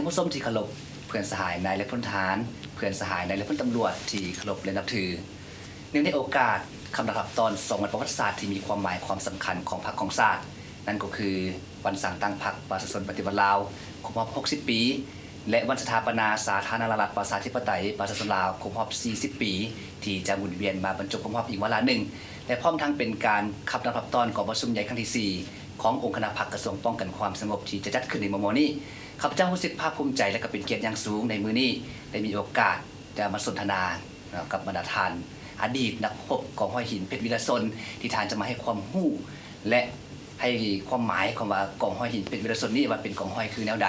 ຜູ້ຊົມທີ່ເຄົາລົບ, ເພື່ອນສະຫາຍນາຍ ແລະ ພົນທະຫານ, ເພື່ອນສະຫາຍນາຍ ແລະ ພົນຕຳຫຼວດທີ່ເຄົາລົບ ແລະ ນັບຖື. ເນື່ອງໃນໂອກາດຄຳນັບຮອບຕອນສອງວັນປະຫວັດສາດທີ່ມີຄວາມໝາຍຄວາມສຳຄັນຂອງພັກຂອງຊາດ, ນັ້ນກໍຄືວັນສ້າງຕັ້ງພັກປະຊາຊົນປະຕິວັດລາວ ຄົບຮອບຫົກສິບປີ ແລະ ວັນສະຖາປະນາສາທາລະນະລັດປະຊາທິປະໄຕປະຊາຊົນລາວ ຄົບຮອບສີ່ສິບປີ ທີ່ຈະໝູນວຽນມາບັນຈົບຄົບຮອບອີກວາລະໜຶ່ງ ແລະ ພ້ອມທັງເປັນການຄຳນັບຮອບຕອນກອງປະຊຸມໃຫຍ່ຄັ້ງທີສີ່ ຂອງອົງຄະນະພັກກະຊວງປ້ອງກັນຄວາມສະຫງົບທີ່ຈະຈັດຂຶ້ນໃນມໍ່ໆນີ້. ຂ້າພະເຈົ້າຮູ້ສຶກພາກພູມໃຈ ແລະ ກໍເປັນກຽດຢ່າງສູງໃນມື້ນີ້ໄດ້ມີໂອກາດຈະມາສົນທະນາກັບບັນດາທ່ານອະດີດນັກຮົບກອງຮ້ອຍຫີນເພັດ ວິລະຊົນ ທີ່ທ່ານຈະມາໃຫ້ຄວາມຮູ້ ແລະ ໃຫ້ຄວາມໝາຍຄວາມວ່າກອງຮ້ອຍຫີນເພັດ ວິລະຊົນນີ້ວ່າເປັນກອງຮ້ອຍຄືແນວໃດ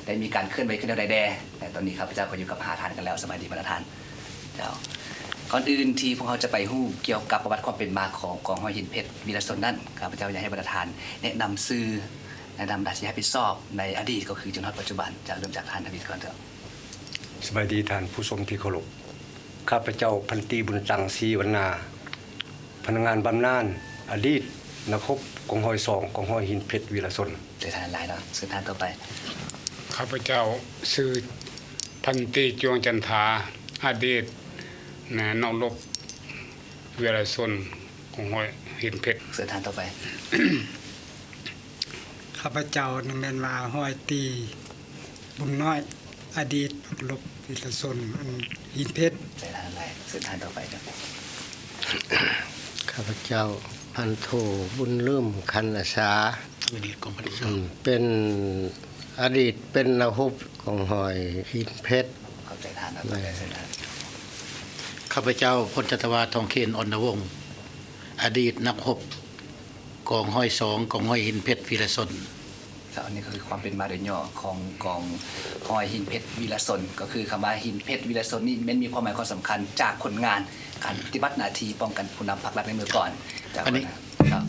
ໄດ້ມີການເຄື່ອນໄຫວຄືແນວໃດແດ່. ແລະ ຕອນນີ້ຂ້າພະເຈົ້າກໍຢູ່ກັບຫ້າທ່ານກັນແລ້ວ. ສະບາຍດີບັນດາທ່ານ. ເຈົ້າ. ກ່ອນອື່ນທີ່ພວກເຮົາຈະໄປຮູ້ກ່ຽວກັບປະຫວັດຄວາມເປັນມາຂອງກອງຮ້ອຍຫີນເພັດ ວິລະຊົນນັ້ນ, ຂ້າພະເຈົ້າຢາກໃຫ້ບັນດາທ່ານແນະນຳຊື່ ແນະນຳໜ້າທີ່ຮັບຜິດຊອບໃນອະດີດ ກໍຄືຈົນຮອດປັດຈຸບັນ. ຈະເລີ່ມຈາກທ່ານທະວິດກ່ອນເຖາະ. ສະບາຍດີທ່ານຜູ້ຊົມທີ່ເຄົາລົບ. ຂ້າພະເຈົ້າ ພັນຕີ ບຸນຕັງ ສີວັນນາ, ພະນັກງານບຳນານ, ອະດີດນັກຮົບກອງຮ້ອຍສອງ ກອງຮ້ອຍຫີນເພັດ ວິລະຊົນ. ເຊີນທ່ານຫຼາຍເນາະ. ເຊີນທ່ານຕໍ່ໄປ. ຂ້າພະເຈົ້າຊື່ ພັນຕີ ຈວງຈັນທາ, ອະດີດນັກຮົບວິລະຊົນ ກອງຮ້ອຍຫີນເພັດ. ເຊີນທ່ານຕໍ່ໄປ. ຂ້າພະເຈົ້ານັ້ນແມ່ນວ່າ ຮ້ອຍຕີ ບຸນນ້ອຍ, ອະດີດນັກຮົບວິລະຊົນ ຫີນເພັດ. ເຊີນທ່ານຕໍ່ໄປ. ຂ້າພະເຈົ້າ ພັນໂທ ບຸນລືມ ຂັນອາສາ, ອະດີດກອງພັນທີສອງ ເປັນ ອະດີດເປັນນັກຮົບກອງຮ້ອຍຫີນເພັດ. ຂອບໃຈທ່ານ. ຂ້າພະເຈົ້າ ພົນຈັດຕະວາ ທອງເຂນ ອ່ອນນະວົງ, ອະດີດນັກຮົບກອງຮ້ອຍສອງ ກອງຮ້ອຍຫີນເພັດ ວິລະຊົນ. ເຈົ້າ. ອັນນີ້ກໍຄືຄວາມເປັນມາໂດຍຫຍໍ້ຂອງກອງຮ້ອຍຫີນເພັດ ວິລະຊົນ. ກໍຄືຄຳວ່າຫີນເພັດ ວິລະຊົນນີ້ແມ່ນມີຄວາມໝາຍຄວາມສຳຄັນຈາກຜົນງານການປະຕິບັດໜ້າທີ່ປ້ອງກັນຜູ້ນຳພັກລັດໃນເມື່ອກ່ອນ. ເຈົ້າ. ອັນນີ້ ເຈົ້າ.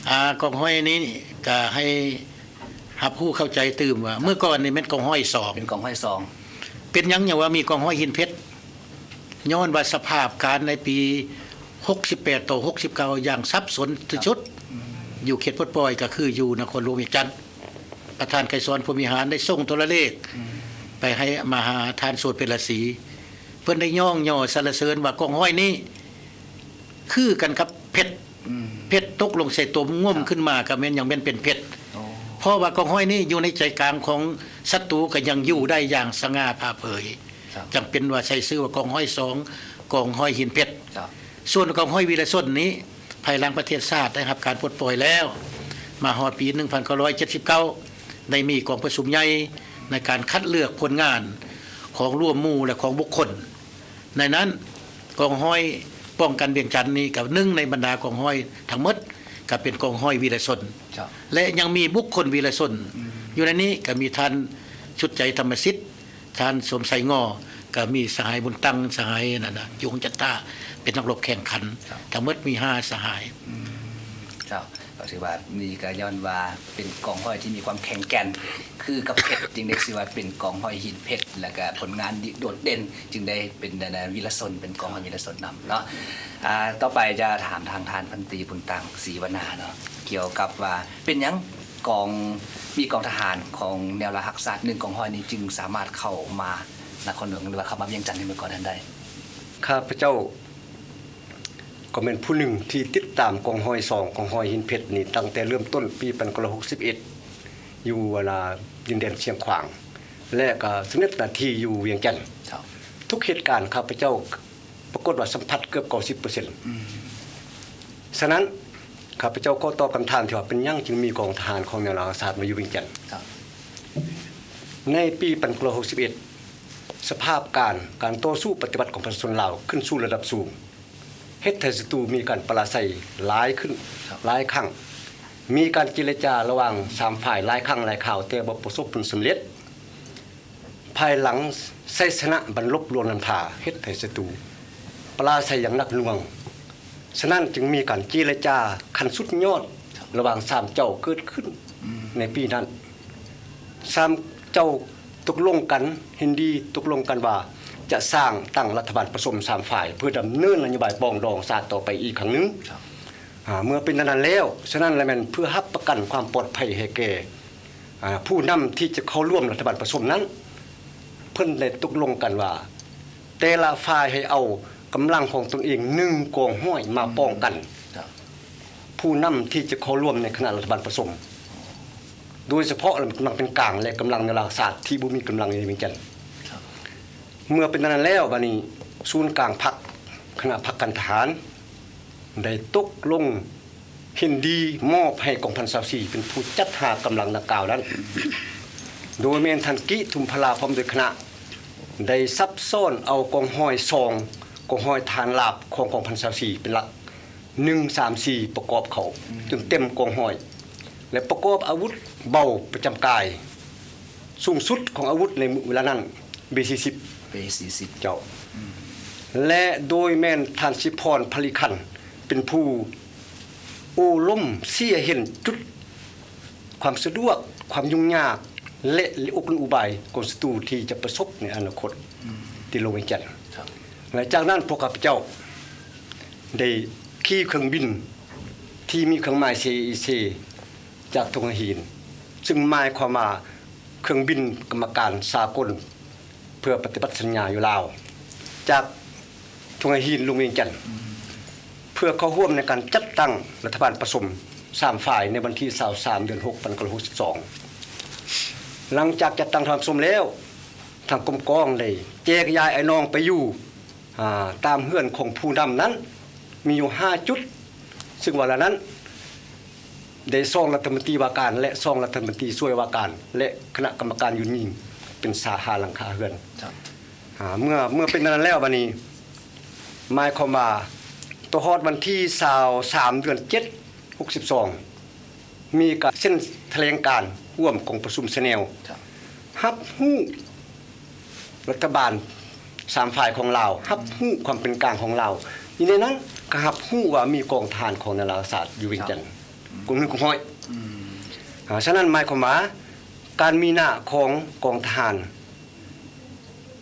ອາ ກອງຮ້ອຍນີ້ກໍໃຫ້ຮັບຮູ້ເຂົ້າໃຈຕື່ມວ່າ ເມື່ອກ່ອນນີ້ແມ່ນກອງຮ້ອຍສອງ ເປັນກອງຮ້ອຍສອງ. ເປັນຫຍັງຍັງວ່າມີກອງຮ້ອຍຫີນເພັດ? ຍ້ອນວ່າສະພາບການໃນປີຫົກສິບແປດຕໍ່ຫົກສິບເກົ້າຢ່າງສັບສົນທີ່ສຸດ ຢູ່ເຂດປົດປ່ອຍ ກໍຄືຢູ່ນະຄອນຫຼວງວຽງຈັນ. ປະທານໄກສອນ ພົມວິຫານ ໄດ້ສົ່ງໂທລະເລກໄປໃຫ້ມາຫາທ່ານ ໂສດ ເປັນລາສີ, ເພິ່ນໄດ້ຍ້ອງຍໍສັນລະເສີນວ່າກອງຮ້ອຍນີ້ຄືກັນກັບເພັດ. ເພັດຕົກລົງໃສ່ຕົມງົມຂຶ້ນມາກໍແມ່ນ ຍັງແມ່ນເປັນເພັດ. ເພາະວ່າກອງຮ້ອຍນີ້ຢູ່ໃນໃຈກາງຂອງສັດຕູກໍຍັງຢູ່ໄດ້ຢ່າງສະຫງ່າຜ່າເຜີຍ. ຈັ່ງເປັນວ່າໃຊ້ຊື່ວ່າກອງຮ້ອຍສອງ ກອງຮ້ອຍຫີນເພັດ. ສ່ວນກອງຮ້ອຍວິລະຊົນນີ້ ພາຍຫຼັງປະເທດຊາດໄດ້ຮັບການປົດປ່ອຍແລ້ວ ມາຮອດປີໜຶ່ງພັນເກົ້າຮ້ອຍເຈັດສິບເກົ້າ ໄດ້ມີກອງປະຊຸມໃຫຍ່ໃນການຄັດເລືອກຜົນງານຂອງລວມໝູ່ ແລະ ຂອງບຸກຄົນ. ໃນນັ້ນ ກອງຮ້ອຍປ້ອງກັນວຽງຈັນນີ້ກໍໜຶ່ງໃນບັນດາກອງຮ້ອຍທັງໝົດ ກໍເປັນກອງຮ້ອຍວິລະຊົນ. ເຈົ້າ. ແລະ ຍັງມີບຸກຄົນວິລະຊົນ ຢູ່ໃນນີ້ກໍມີທ່ານ ສຸດໃຈ ທຳມະສິດ, ທ່ານ ສົມໄຊ ງໍ, ກໍມີສະຫາຍ ບຸນຕັງ, ສະຫາຍນັ້ນນະ ຢູ່ຫົງຈັດຕາ ເປັນນັກລົບແຂ່ງຂັນ. ເຈົ້າ. ທັງໝົດມີຫ້າສະຫາຍ. ເຈົ້າ. ກໍຖືວ່ານີ້ກໍຍ້ອນວ່າເປັນກອງຮ້ອຍທີ່ມີຄວາມແຂງແກ່ນຄືກັບເພັດ ຈຶ່ງໄດ້ຊື່ວ່າເປັນກອງຮ້ອຍຫີນເພັດ ແລ້ວກໍຜົນງານດີໂດດເດັ່ນ ຈຶ່ງໄດ້ເປັນ ອາ ວິລະຊົນ ເປັນກອງຮ້ອຍວິລະຊົນນຳເນາະ. ອາ ຕໍ່ໄປຈະຖາມທາງທ່ານ ພັນຕີ ບຸນຕັງ ສີວັນນາເນາະ ກ່ຽວກັບວ່າເປັນຫຍັງກອງ ມີກອງທະຫານຂອງແນວລາວຮັກຊາດ ໜຶ່ງກອງຮ້ອຍນີ້ ຈຶ່ງສາມາດເຂົ້າມານະຄອນຫຼວງ ຫຼືວ່າເຂົ້າມາວຽງຈັນໃນເມື່ອກ່ອນນັ້ນໄດ້? ຂ້າພະເຈົ້າ ກໍແມ່ນຜູ້ໜຶ່ງທີ່ຕິດຕາມກອງຮ້ອຍສອງ ກອງຮ້ອຍຫີນເພັດນີ້ ຕັ້ງແຕ່ເລີ່ມຕົ້ນປີໜຶ່ງພັນເກົ້າຮ້ອຍຫົກສິບເອັດ ຢູ່ ອັນນ່າ ດິນແດນຊຽງຂວາງ ແລະ ກໍສຳເລັດໜ້າທີ່ຢູ່ວຽງຈັນ. ເຈົ້າ. ທຸກເຫດການ ຂ້າພະເຈົ້າປາກົດວ່າສຳຜັດເກືອບເກົ້າສິບເປີເຊັນ. ອືມ. ສະນັ້ນ ຂ້າພະເຈົ້າຂໍຕອບຄຳຖາມທີ່ວ່າ ເປັນຫຍັງຈຶ່ງມີກອງທະຫານຂອງແນວລາວຮັກຊາດມາຢູ່ວຽງຈັນ? ເຈົ້າ. ໃນປີໜຶ່ງພັນເກົ້າຮ້ອຍຫົກສິບເອັດ ສະພາບການ ການຕໍ່ສູ້ປະຕິວັດຂອງປະຊາຊົນລາວຂຶ້ນສູ່ລະດັບສູງ ເຮັດໃຫ້ສັດຕູມີການປະລາໄຊຫຼາຍຂຶ້ນ ເຈົ້າ ຫຼາຍຄັ້ງ. ມີການເຈລະຈາລະຫວ່າງສາມຝ່າຍຫຼາຍຄັ້ງຫຼາຍຄາວ ແຕ່ບໍ່ປະສົບຜົນສຳເລັດ. ພາຍຫຼັງໄຊຊະນະບັນລົບຫຼວງນ້ຳທາ ເຮັດໃຫ້ສັດຕູປະລາໄຊຢ່າງໜັກໜ່ວງ. ສະນັ້ນຈຶ່ງມີການເຈລະຈາຂັ້ນສຸດຍອດລະຫວ່າງສາມເຈົ້າເກີດຂຶ້ນ ອືມ ໃນປີນັ້ນ. ສາມເຈົ້າຕົກລົງກັນ ເຫັນດີຕົກລົງກັນວ່າຈະສ້າງຕັ້ງລັດຖະບານປະສົມສາມຝ່າຍ ເພື່ອດຳເນີນນະໂຍບາຍປອງດອງຊາດຕໍ່ໄປອີກຄັ້ງໜຶ່ງ. ເມື່ອເປັນອັນນັ້ນແລ້ວ, ສະນັ້ນລະແມ່ນເພື່ອຮັບປະກັນຄວາມປອດໄພໃຫ້ແກ່ ອາ ຜູ້ນຳທີ່ຈະເຂົ້າຮ່ວມລັດຖະບານປະສົມນັ້ນ, ເພິ່ນໄດ້ຕົກລົງກັນວ່າ ແຕ່ລະຝ່າຍໃຫ້ເອົາກຳລັງຂອງຕົນເອງໜຶ່ງກອງຮ້ອຍມາປ້ອງກັນ ເຈົ້າ ຜູ້ນຳທີ່ຈະເຂົ້າຮ່ວມໃນຄະນະລັດຖະບານປະສົມ, ໂດຍສະເພາະກຳລັງເປັນກາງ ແລະ ກຳລັງແນວລາວສາດທີ່ບໍ່ມີກຳລັງຢູ່ໃນວຽງຈັນ. ເມື່ອເປັນດັ່ງນັ້ນແລ້ວ, ບາດນີ້ສູນກາງພັກ, ຄະນະພັກການທະຫານ ໄດ້ຕົກລົງເຫັນດີມອບໃຫ້ກອງພັນຊາວສີ່ເປັນຜູ້ຈັດຫາກຳລັງດັ່ງກ່າວນັ້ນ, ໂດຍແມ່ນທ່ານ ກິ ທຸມພະລາ ພ້ອມດ້ວຍຄະນະ ໄດ້ສັບຊ້ອນເອົາກອງຮ້ອຍສອງ ກອງຮ້ອຍທະຫານລາບຂອງກອງພັນຊາວສີ່ເປັນຫຼັກ ໜຶ່ງ ສາມ ສີ່ ປະກອບເຂົ້າ ອືມ ຈົນເຕັມກອງຮ້ອຍ ແລະ ປະກອບອາວຸດເບົາປະຈຳກາຍ ສູງສຸດຂອງອາວຸດໃນເວລານັ້ນ ບີ ສີ່ສິບ ບີ ສີ່ສິບ ເຈົ້າ ອືມ ແລະ ໂດຍແມ່ນທ່ານ ສິບພອນ ພະລິຄັນ ເປັນຜູ້ໂອ້ລົມເຊີ້ຍເຫັນຈຸດ ຄວາມສະດວກ, ຄວາມຫຍຸ້ງຍາກ ແລະ ກົນອຸບາຍຂອງສັດຕູທີ່ຈະປະສົບໃນອະນາຄົດ ອືມ ທີ່ລົງວຽງຈັນ. ແລະ ຈາກນັ້ນພວກຂ້າພະເຈົ້າໄດ້ຂີ່ເຄື່ອງບິນທີ່ມີເຄື່ອງໝາຍ ຊີ ອີ ເອ ຈາກທົ່ງຫາຫີນ, ຊຶ່ງໝາຍຄວາມວ່າເຄື່ອງບິນກຳມະການສາກົນ ເພື່ອປະຕິບັດສັນຍາຢູ່ລາວ ຈາກທົ່ງຫາຫີນລົງວຽງຈັນ ເພື່ອເຂົ້າຮ່ວມໃນການຈັດຕັ້ງລັດຖະບານປະສົມສາມຝ່າຍໃນວັນທີຊາວສາມ ເດືອນຫົກ ພັນເກົ້າຮ້ອຍຫົກສິບສອງ. ຫຼັງຈາກຈັດຕັ້ງລັດຖະບານປະສົມແລ້ວ, ທາງກົມກອງໄດ້ແຈກຍ້າຍອ້າຍນ້ອງໄປຢູ່ ອາ ຕາມເຮືອນຂອງຜູ້ນຳນັ້ນ ມີຢູ່ຫ້າຈຸດ, ຊຶ່ງວ່າລະນັ້ນ ໄດ້ສອງລັດຖະມົນຕີວ່າການ ແລະ ສອງລັດຖະມົນຕີຊ່ວຍວ່າການ ແລະ ຄະນະກຳມະການຢູ່ນີ້ເປັນຊາວຫ້າຫຼັງຄາເຮືອນ. ເຈົ້າ ອາ ເມື່ອ ເມື່ອເປັນດັ່ງນັ້ນແລ້ວ ບາດນີ້ໝາຍຄວາມວ່າ ຕໍ່ຮອດວັນທີຊາວສາມ ເດືອນເຈັດ ຫົກສິບສອງ ມີການເຊັນຖະແຫຼງການຮ່ວມກອງປະຊຸມຊະແນວ ເຈົ້າ ຮັບຮູ້ ລັດຖະບານສາມຝ່າຍຂອງລາວ ຮັບຮູ້ຄວາມເປັນກາງຂອງລາວ. ຢູ່ໃນນັ້ນກໍຮັບຮູ້ວ່າມີກອງທະຫານຂອງນາລາຊາດຢູ່ວຽງຈັນ ເຈົ້າ ກົງໜຶ່ງກອງຮ້ອຍ. ອືມ ອາ ສະນັ້ນໝາຍຄວາມວ່າ ການມີໜ້າຂອງກອງທະຫານ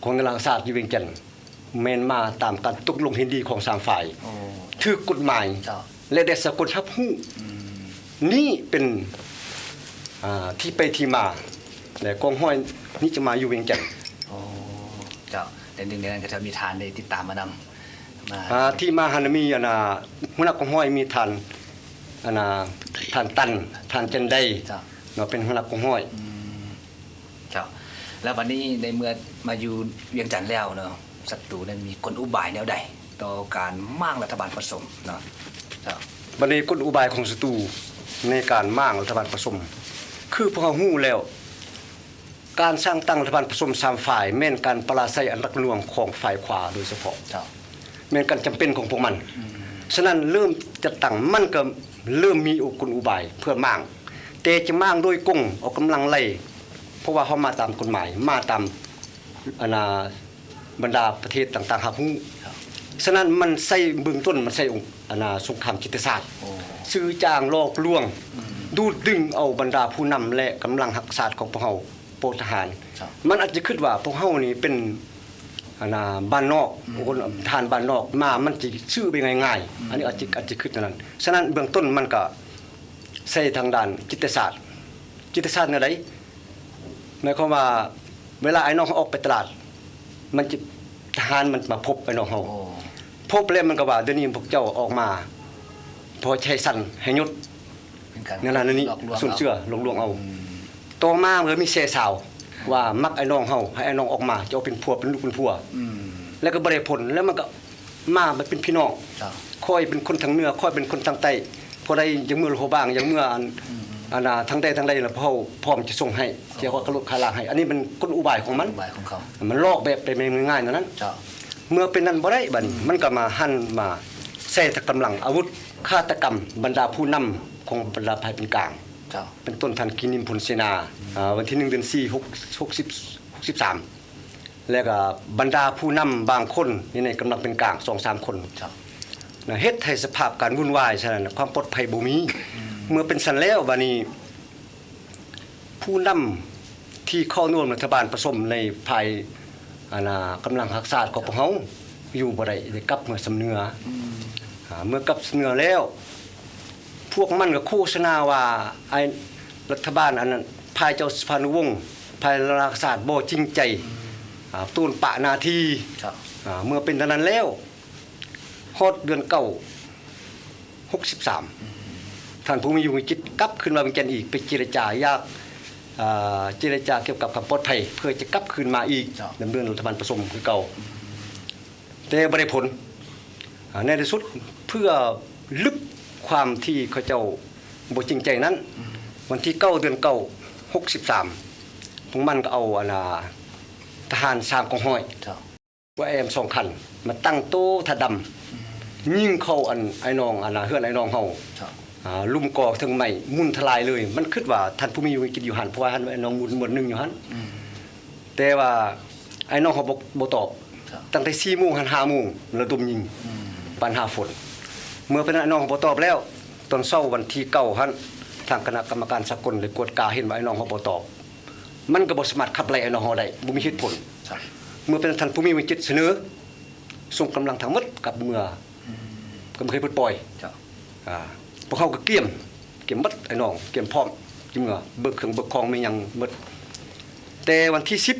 ຂອງນາລາຊາດຢູ່ວຽງຈັນ ແມ່ນມາຕາມການຕົກລົງເຫັນດີຂອງສາມຝ່າຍ ໂອ້ ຖືກກົດໝາຍ ເຈົ້າ ແລະ ໄດ້ສາກົນຮັບຮູ້. ອືມ ນີ້ເປັນ ອາ ທີ່ໄປທີ່ມາ ແລະ ກອງຮ້ອຍນີ້ຈະມາຢູ່ວຽງຈັນ. ໂອ້ ເຈົ້າ ແຕ່ໜຶ່ງໃນນັ້ນກໍຈະມີທ່ານໄດ້ຕິດຕາມມານຳ ມາ ອາ ທີ່ມາຫັ້ນມີ ອັນນ່າ ຫົວໜ້າກອງຮ້ອຍມີທ່ານ ອັນນ່າ ທ່ານຕັນ ທ່ານຈັນໄດ ເຈົ້າ ເນາະ ເປັນຫົວໜ້າກອງຮ້ອຍ. ອືມ ເຈົ້າ ແລ້ວບັດນີ້ໃນເມື່ອມາຢູ່ວຽງຈັນແລ້ວເນາະ ສັດຕູນັ້ນມີກົນອຸບາຍແນວໃດຕໍ່ການມ້າງລັດຖະບານປະສົມເນາະ? ເຈົ້າ ບັດນີ້ກົນອຸບາຍຂອງສັດຕູໃນການມ້າງລັດຖະບານປະສົມ ຄືພວກເຮົາຮູ້ແລ້ວ ການສ້າງຕັ້ງລັດຖະບານປະສົມສາມຝ່າຍ ແມ່ນການປະລາໄຊອັນໜັກໜ່ວງຂອງຝ່າຍຂວາໂດຍສະເພາະ. ເຈົ້າ ແມ່ນການຈຳເປັນຂອງພວກມັນ. ອືມ ສະນັ້ນເລີ່ມຈັດຕັ້ງ ມັນກໍເລີ່ມມີອຸ ກົນອຸບາຍເພື່ອມ້າງ, ແຕ່ຈະມ້າງໂດຍກົງ ເອົາກຳລັງໄລ່ ເພາະວ່າເຮົາມາຕາມກົດໝາຍ ມາຕາມ ອັນນ່າ ບັນດາປະເທດຕ່າງໆຮັບຮູ້. ເຈົ້າ ສະນັ້ນມັນໃຊ້ ເບື້ອງຕົ້ນມັນໃຊ້ອົງ ອັນນ່າ ສົງຄາມຈິດຕະສາດ. ໂອ້ ສື່ຈ້າງຫຼອກລວງ ອືມ ດູດດຶງເອົາບັນດາຜູ້ນຳ ແລະ ກຳລັງຮັກຊາດຂອງພວກເຮົາ ພວກທະຫານ. ເຈົ້າ ມັນອາດຈະຄິດວ່າພວກເຮົານີ້ເປັນ ອັນນ່າ ບ້ານນອກ ອືມ ຄົນທະຫານບ້ານນອກມາ ມັນຈະຊື້ໄປງ່າຍໆ. ອືມ ອັນນີ້ອາດຈະ ອາດຈະຄິດແນວນັ້ນ. ສະນັ້ນເບື້ອງຕົ້ນມັນກໍໃຊ້ທາງດ້ານຈິດຕະສາດ. ຈິດຕະສາດແນວໃດ? ໝາຍຄວາມວ່າ ເວລາອ້າຍນ້ອງເຮົາອອກໄປຕະຫຼາດ ມັນຈະ ທະຫານມັນມາພົບອ້າຍນ້ອງເຮົາ. ໂອ້ ພົບແລ້ວມັນກໍວ່າ ດຽວນີ້ພວກເຈົ້າອອກມາ ເພື່ອຈະໃຫ້ສັ່ນໃຫ້ຢຸດ ເປັນການ ແນວນັ້ນແນວນີ້ ຫຼອກລວງ ຊົວນເຊື່ອ ເອົາ ຫຼອກລວງເອົາ. ອືມ ຕໍ່ມາມັນກໍມີແຊຊາວ ອ່າ ວ່າມັກອ້າຍນ້ອງເຮົາ ໃຫ້ອ້າຍນ້ອງອອກມາ ຈະເອົາເປັນຜົວ ເປັນລູກເປັນຜົວ. ອືມ ແລ້ວກໍບໍ່ໄດ້ຜົນ ແລ້ວມັນກໍມາແບບເປັນພີ່ນ້ອງ. ເຈົ້າ ຂ້ອຍເປັນຄົນທາງເໜືອ ຂ້ອດເປັນຄົນທາງໃຕ້ ຜູ້ໃດຢາກເມືອໂລຫະບາງ ຢາກເມືອອັນ ອືມ ອັນນ່າ ທາງໃດທາງໃດລະ ເຮົາພ້ອມຈະສົ່ງໃຫ້ ເຈົ້າ ເສຍຄ່າລົດຄ່າລາໃຫ້. ອັນນີ້ມັນກົນອຸບາຍຂອງມັນ ອຸບາຍຂອງເຂົາ ມັນຫຼອກແບບໄປງ່າຍໆແນວນັ້ນ. ເຈົ້າ ເມື່ອເປັນນັ້ນບໍ່ໄດ້ ບັດນີ້ ອືມ ມັນກໍມາຫັນມາໃຊ້ກຳລັງອາວຸດ ຄາດຕະກຳບັນດາຜູ້ນຳຂອງບັນດາຝ່າຍເປັນກາງ. ເຈົ້າ ເປັນຕົ້ນທ່ານ ກິນິມ ພົນເສນາ ອືມ ອາ ວັນທີໜຶ່ງ ເດືອນສີ່ ຫົກ ຫົກສິບ ຫົກສິບສາມ ແລະກໍບັນດາຜູ້ນຳບາງຄົນຢູ່ໃນກຳລັງເປັນກາງສອງສາມຄົນ. ເຈົ້າ ນະ ເຮັດໃຫ້ສະພາບການວຸ່ນວາຍ ສະນັ້ນ ຄວາມປອດໄພບໍ່ມີ. ອືມ ເມື່ອເປັນຊັ້ນແລ້ວ ບາດນີ້ ຜູ້ນຳທີ່ເຂົ້າຮ່ວມລັດຖະບານປະສົມໃນຝ່າຍ ອັນນ່າ ກຳລັງຮັກຊາດຂອງພວກເຮົາຢູ່ບໍ່ໄດ້ ໄດ້ກັບເມືອຊຳເໜືອ. ອືມ ອາ ເມື່ອກັບຊຳເໜືອແລ້ວ ພວກມັນກໍໂຄສະນາວ່າ ໄອ້ລັດຖະບານອັນນັ້ນ ຝ່າຍເຈົ້າສຸພານຸວົງ ຝ່າຍລັດຖະບານຮັກຊາດບໍ່ຈິງໃຈ. ອືມ ອາ ໂຕນປະໜ້າທີ່ ເຈົ້າ ອາ ເມື່ອເປັນດັ່ງນັ້ນແລ້ວ ຮອດເດືອນເກົ້າ ຫົກສິບສາມ ທ່ານຜູ້ມີວຽງຈິດກັບຄືນມາວຽງຈັນອີກ ໄປເຈລະຈາຢາກ ອາ ເຈລະຈາກ່ຽວກັບຄວາມປອດໄພ ເພື່ອຈະກັບຄືນມາອີກ ເຈົ້າ ດຳເນີນລັດຖະບານປະສົມຄືເກົ່າ ແຕ່ບໍ່ໄດ້ຜົນ. ອາ ໃນທີ່ສຸດເພື່ອລຶບຄວາມທີ່ເຂົາເຈົ້າບໍ່ຈິງໃຈນັ້ນ ອືມ ວັນທີເກົ້າ ເດືອນເກົ້າ ຫົກສິບສາມ ພວກມັນກໍເອົາ ອັນນ່າ ທະຫານສາມກອງຮ້ອຍ ເຈົ້າ ວ່າແອມສອງຄັນ ມາຕັ້ງໂຕຖາດຳ ອືມ ຍິງເຂົ້າ ອັນ ອ້າຍນ້ອງ ອັນນ່າ ເຮືອນອ້າຍນ້ອງເຮົາ ເຈົ້າ ອາ ລຸ່ມກໍເທິງໄມ້ ໝຸນທະລາຍເລີຍ. ມັນຄິດວ່າທ່ານຜູ້ມີວຽງຈິດຢູ່ຫັ້ນ ເພາະວ່າຫັ້ນອ້າຍນ້ອງໝູ່ ໝວດໜຶ່ງຢູ່ຫັ້ນ ອືມ ແຕ່ວ່າອ້າຍນ້ອງເຮົາບໍ່ ບໍ່ຕອບ ເຈົ້າ ຕັ້ງແຕ່ສີ່ໂມງ ຫາຫ້າໂມງ ລະດົມຍິງ ອືມ ປານຫາຝົນ. ເມື່ອເພິ່ນ ອ້າຍນ້ອງເຮົາບໍ່ຕອບແລ້ວ ຕອນເຊົ້າວັນທີເກົ້າຫັ້ນ ທາງຄະນະກຳມະການສາກົນໄດ້ກວດກາເຫັນວ່າອ້າຍນ້ອງເຮົາບໍ່ຕອບ ມັນກໍບໍ່ສາມາດຂັບໄລ່ອ້າຍນ້ອງເຮົາໄດ້ ບໍ່ມີເຫດຜົນ. ເມື່ອເປັນນັ້ນ ທ່ານຜູ້ມີວຽງຈິດສະເໜີ ສົ່ງກຳລັງທັງໝົດກັບເມືອ ອືມ ກໍບໍ່ເຄີຍປົດປ່ອຍ ເຈົ້າ ອາ ພວກເຮົາກໍກຽມ ກຽມໝົດ ອ້າຍນ້ອງກຽມພ້ອມ ກຽມເມືອ ເບີກເຄື່ອງເບີກຂອງມີຫຍັງໝົດ. ແຕ່ວັນທີສິບ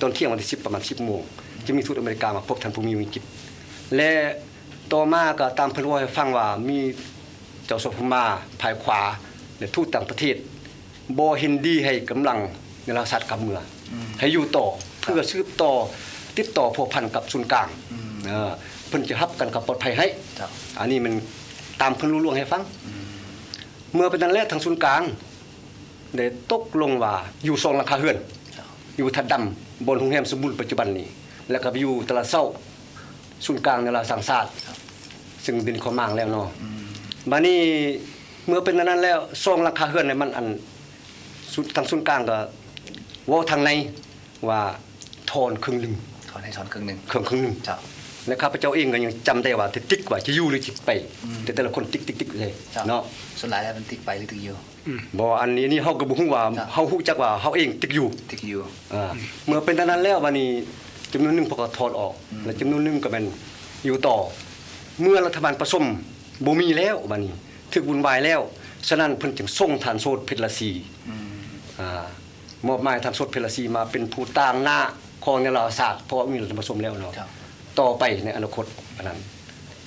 ຕອນທ່ຽງວັນທີສິບ ປະມານສິບໂມງ ຈະມີທູດອາເມລິກາມາພົບທ່ານຜູ້ມີວຽງຈິດ ແລະ ຕໍ່ມາກໍຕາມເພິ່ນເວົ້າໃຫ້ຟັງວ່າ ມີເຈົ້າສປມ ຝ່າຍຂວາ ແລະ ທູດຕ່າງປະເທດ ບໍ່ເຫັນດີໃຫ້ກຳລັງແນວລາວສາດກັບເມືອ ອືມ ໃຫ້ຢູ່ຕໍ່ ເພື່ອສືບຕໍ່ຕິດຕໍ່ພົວພັນກັບສູນກາງ ອືມ ເອີ ເພິ່ນຈະຮັບການຄວາມປອດໄພໃຫ້ ເຈົ້າ ອັນນີ້ມັນຕາມເພິ່ນລຸລ່ວງໃຫ້ຟັງ ອືມ ເມື່ອເປັນນັ້ນແລ້ວ ທາງສູນກາງໄດ້ຕົກລົງວ່າຢູ່ສອງຫຼັງຄາເຮືອນ ເຈົ້າ ຢູ່ທາດດຳ ບ່ອນໂຮງແຮມສົມບູນປັດຈຸບັນນີ້ ແລ້ວກໍໄປຢູ່ຕະຫຼາດເຊົ້າ ສູນກາງແນວລາວສ້າງຊາດ ເຈົ້າ ຊຶ່ງເປັນຂອງມ້າງແລ້ວເນາະ ອືມ ບາດນີ້ ເມື່ອເປັນອັນນັ້ນແລ້ວ ສອງຫຼັງຄາເຮືອນນີ້ມັນ ອັນ ສູນ ທາງສູນກາງກໍເວົ້າທາງໃນວ່າຖອນເຄິ່ງໜຶ່ງ ຖອນໃຫ້ຖອນເຄິ່ງໜຶ່ງ ເຄິ່ງ ເຄິ່ງໜຶ່ງ ເຈົ້າ ແລະ ຂ້າພະເຈົ້າເອງກໍຍັງຈຳໄດ້ວ່າ ຈະຕິກວ່າຈະຢູ່ຫຼືຈະໄປ ອືມ ແຕ່ແຕ່ລະຄົນຕິກໆໆເລີຍ ເຈົ້າ ເນາະ ສ່ວນຫຼາຍແລ້ວມັນຕິກໄປຫຼືຕິກຢູ່ ອືມ ບໍ່ ອັນນີ້ ນີ້ເຮົາກໍບໍ່ຮູ້ວ່າ ເຈົ້າ ເຮົາຮູ້ຈັກວ່າເຮົາເອງຕິກຢູ່ ຕິກຢູ່ ອາ ເມື່ອເປັນອັນນັ້ນແລ້ວ ບາດນີ້ຈຳນວນໜຶ່ງເພິ່ນກໍຖອນອອກ ອືມ ແລະ ຈຳນວນໜຶ່ງກໍແມ່ນຢູ່ຕໍ່ ເມື່ອລັດຖະບານປະສົມ ບໍ່ມີແລ້ວ ບາດນີ້ຖືກວຸ້ນວາຍແລ້ວ ສະນັ້ນເພິ່ນຈຶ່ງສົ່ງທ່ານໂສດ ເພັດລາສີ ອືມ ອາ ມອບໝາຍທ່ານໂສດ ເພັດລາສີ ມາເປັນຜູ້ຕາງໜ້າຂອງແນວລາວສາດ ເພາະວ່າມີລັດຖະບານປະສົມແລ້ວເນາະ ເຈົ້າ ຕໍ່ໄປໃນອະນາຄົດອັນນັ້ນ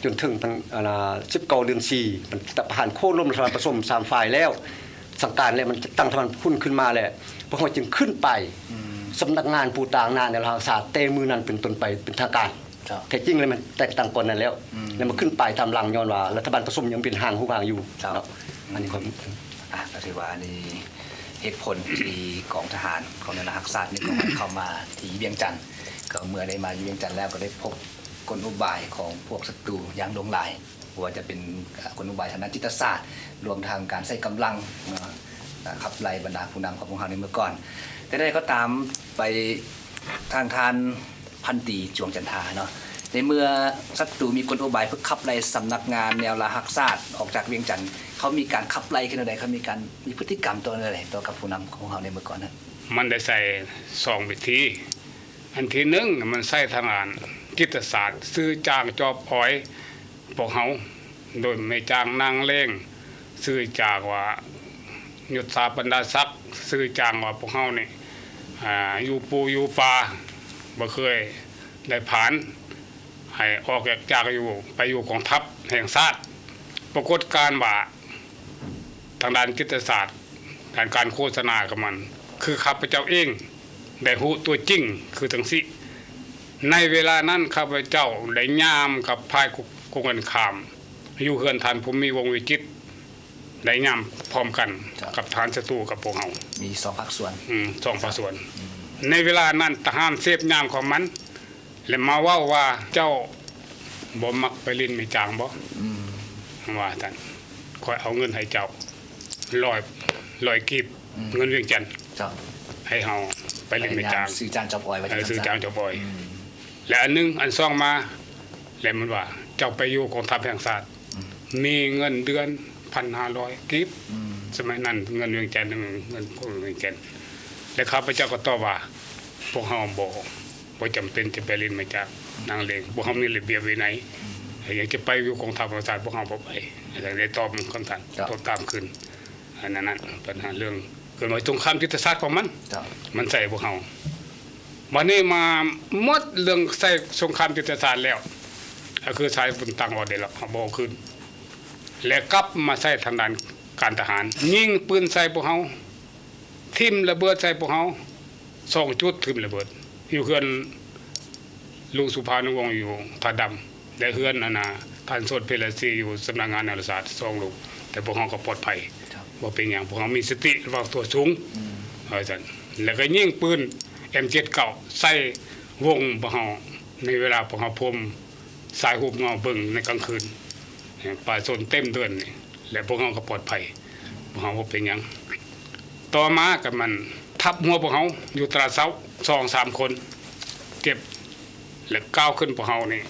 ຈົນເຖິງ ອັນນ່າ ສິບເກົ້າ ເດືອນສີ່ ມັນປະຫານໂຄ່ນລົ້ມລັດຖະບານປະສົມສາມຝ່າຍແລ້ວ ສັງການແລ້ວ ມັນຈັດຕັ້ງລັດຖະບານພຸ້ນຂຶ້ນມາແລ້ວ ພວກເຮົາຈຶ່ງຂຶ້ນໄປ ອືມ ສຳນັກງານຜູ້ຕາງໜ້າແນວລາວສາດ ແຕ່ມື້ນັ້ນເປັນຕົ້ນໄປເປັນທາງການ ເຈົ້າ ແທ້ຈິງແລ້ວມັນແຕ່ງຕັ້ງກ່ອນນັ້ນແລ້ວ ອືມ ແລ້ວມາຂຶ້ນໄປຕາມຫຼັງ ຍ້ອນວ່າລັດຖະບານປະສົມຍັງເປັນຮ່າງຮູບຮ່າງຢູ່ ເຈົ້າ ເນາະ ອັນນີ້ກໍ ອາ ກໍຖືວ່າອັນນີ້ເຫດຜົນທີ່ກອງທະຫານຂອງແນວລາວຮັກຊາດນີ້ກໍເຂົ້າມາທີ່ວຽງຈັນ ກໍເມື່ອໄດ້ມາຢູ່ວຽງຈັນແລ້ວ ກໍໄດ້ພົບກົນອຸບາຍຂອງພວກສັດຕູຢ່າງຫຼວງຫຼາຍ ບໍ່ວ່າຈະເປັນ ເອີ ກົນອຸບາຍທາງດ້ານຈິດຕະສາດ ລວມທັງການໃຊ້ກຳລັງເນາະ ເອີ ຂັບໄລ່ບັນດາຜູ້ນຳຂອງພວກເຮົາໃນເມື່ອກ່ອນ. ແຕ່ໃດກໍຕາມ ໄປທາງທ່ານພັນຕີ ຈວງຈັນທາເນາະ ໃນເມື່ອສັດຕູມີກົນອຸບາຍເພື່ອຂັບໄລ່ສຳນັກງານແນວລາວຮັກຊາດອອກຈາກວຽງຈັນ ເຂົາມີການຂັບໄລ່ກັນແນວໃດ? ເຂົາມີການ ມີພຶດຕິກຳຕໍ່ແນວໃດຕໍ່ກັບຜູ້ນຳຂອງເຮົາໃນເມື່ອກ່ອນນັ້ນ? ມັນໄດ້ໃຊ້ສອງວິທີ. ອັນທີໜຶ່ງ ມັນໃຊ້ທາງດ້ານຈິດຕະສາດ ສື່ຈ້າງຈອບອອຍພວກເຮົາ ໂດຍແມ່ຈ້າງນາງເລງ ຊື່ຈາກວ່າຍົດສາບັນດາສັກ ຊື່ຈ້າງວ່າພວກເຮົານີ້ ອາ ຢູ່ປູຢູ່ປ່າ ບໍ່ເຄີຍໄດ້ຜ່ານ ໃຫ້ອອກຈາກຢູ່ ໄປຢູ່ກອງທັບແຫ່ງຊາດ. ປາກົດການວ່າ ທາງດ້ານຈິດຕະສາດ ດ້ານການໂຄສະນາຂອງມັນ ຄືຂ້າພະເຈົ້າເອງໄດ້ຮູ້ຕົວຈິງຄືຈັ່ງຊີ້. ໃນເວລານັ້ນ ຂ້າພະເຈົ້າໄດ້ຍາມກັບຝ່າຍກົງກັນຂ້າມ ຢູ່ເຮືອນທ່ານພູມີ ວົງວິຈິດ ໄດ້ຍາມພ້ອມກັນ ເຈົ້າ ກັບທະຫານສັດຕູກັບພວກເຮົາ ມີສອງພາກສ່ວນ ອືມ ສອງພາກສ່ວນ ອືມ ໃນເວລານັ້ນ ທະຫານເສບຍາມຂອງມັນ ແລະ ມາເວົ້າວ່າ ເຈົ້າບໍ່ມັກໄປຫຼິ້ນແມ່ຈ້າງບໍ່? ອືມ ວ່າຊັ້ນ ຂ້ອຍເອົາເງິນໃຫ້ເຈົ້າ ຮ້ອຍ ຮ້ອຍກີບ ອືມ ເງິນວຽງຈັນ ເຈົ້າ ໃຫ້ເຮົາໄປຫຼິ້ນແມ່ຈ້າງ ຊື້ຈ້າງຈອບອອຍ ວ່າຈັ່ງຊັ້ນ ຊື້ຈ້າງຈອບອອຍ ອືມ ແລະ ອັນໜຶ່ງ ອັນສອງມາ ແລະ ມັນວ່າ ເຈົ້າໄປຢູ່ກອງທັບແຫ່ງຊາດ ອືມ ມີເງິນເດືອນພັນຫ້າຮ້ອຍກີບ ອືມ ສະໄໝນັ້ນເງິນວຽງຈັນ ເງິນຂອງວຽງຈັນ ແລະ ຂ້າພະເຈົ້າກໍຕອບວ່າ ພວກເຮົາບໍ່ ບໍ່ຈຳເປັນຈະໄປຫຼິ້ນມາຈາກນາງເລງ ພວກເຮົາມີລະບຽບວິໄນ ອືມ ຢາກຈະໄປຢູ່ກອງທັບແຫ່ງຊາດ ພວກເຮົາບໍ່ໄປ ໄດ້ຕອບຄຳຖາມ ເຈົ້າ ຕອບຕາມຄືນ ອັນນັ້ນ ອັນນັ້ນ ບັນຫາເລື່ອງ ເອີ້ນວ່າສົງຄາມຍຸດທະສາດຂອງມັນ ເຈົ້າ ມັນໃສ່ພວກເຮົາ ບັດນີ້ມາໝົດເລື່ອງໃຊ້ສົງຄາມຍຸດທະສາດແລ້ວ ກໍຄືສາຍບຸນຕັ້ງອອກໄດ້ແລ້ວ ເຮົາບໍ່ເອົາຄືນ ແລະ ກັບມາໃຊ້ທາງດ້ານການທະຫານ ຍິງປືນໃສ່ພວກເຮົາ ຖິ້ມລະເບີດໃສ່ພວກເຮົາ ສອງຈຸດ ຖິ້ມລະເບີດ ຢູ່ເຮືອນລຸງສຸພານຸວົງຢູ່ທ່າດຳ ແລະ ເຮືອນອັນນ່າ ທ່ານໂສດ ເພລະສີ ຢູ່ສຳນັກງານແນວລາວຊາດ ສອງລູກ ແຕ່ພວກເຮົາກໍປອດໄພ ບໍ່ເປັນຫຍັງ ພວກເຮົາມີສະຕິລະວັງຕົວສູງ ອືມ ວ່າຊັ້ນ ແລ້ວກໍຍິງປືນ ເອັມເຈັດເກົ້າ ໃສ່ວົງພວກເຮົາ ໃນເວລາພວກເຮົາພົມສາຍຮູບເງົາເບິ່ງໃນກາງຄືນ ປະຊາຊົນເຕັມເດີ່ນນີ້ ແລະ ພວກເຮົາກໍປອດໄພ ພວກເຮົາບໍ່ເປັນຫຍັງ. ຕໍ່ມາກໍມັນທັບຫົວພວກເຮົາຢູ່ຕະຫຼາດເຊົ້າ ສອງສາມຄົນເຈັບ ແລະ ກ້າວຂຶ້ນພວກເຮົານີ້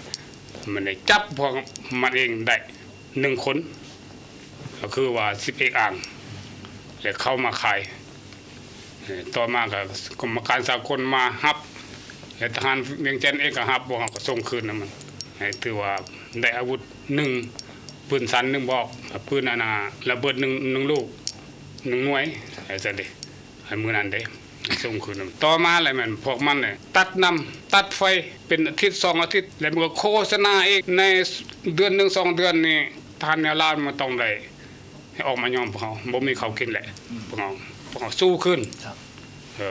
ມັນໄດ້ຈັບພວກມັນເອງໄດ້ໜຶ່ງຄົນ ກໍຄືວ່າສິບເອກອ່າງ ແລະ ເຂົ້າມາຂາຍ. ເອີ່ ຕໍ່ມາກໍກຳມະການສາກົນມາຮັບ ແລະ ທະຫານວຽງຈັນເອງກໍຮັບ ພວກເຮົາກໍສົ່ງຄືນນຳມັນ ໃຫ້ຖືວ່າໄດ້ອາວຸດໜຶ່ງ ປືນສັ້ນໜຶ່ງບອກ ແລະ ປືນອັນນ່າ ລະເບີດໜຶ່ງ ໜຶ່ງລູກ ໜຶ່ງໜ່ວຍ ຈັ່ງຊັ້ນເດ້ ໃນມື້ນັ້ນເດ້ ສົ່ງຄືນນຳ. ຕໍ່ມາແລ້ວແມ່ນພວກມັນແຫຼະ ຕັດນ້ຳ ຕັດໄຟ ເປັນອາທິດສອງອາທິດ ແລ້ວມັນກໍໂຄສະນາອີກ ໃນເດືອນໜຶ່ງສອງເດືອນນີ້ ທະຫານແນວລາວມັນຕ້ອງໄດ້ ໃຫ້ອອກມາຍອມພວກເຮົາ ບໍ່ມີເຂົ້າກິນແຫຼະ ອືມ ພວກເຮົາ ພວກເຮົາສູ້ຄືນ ເອີ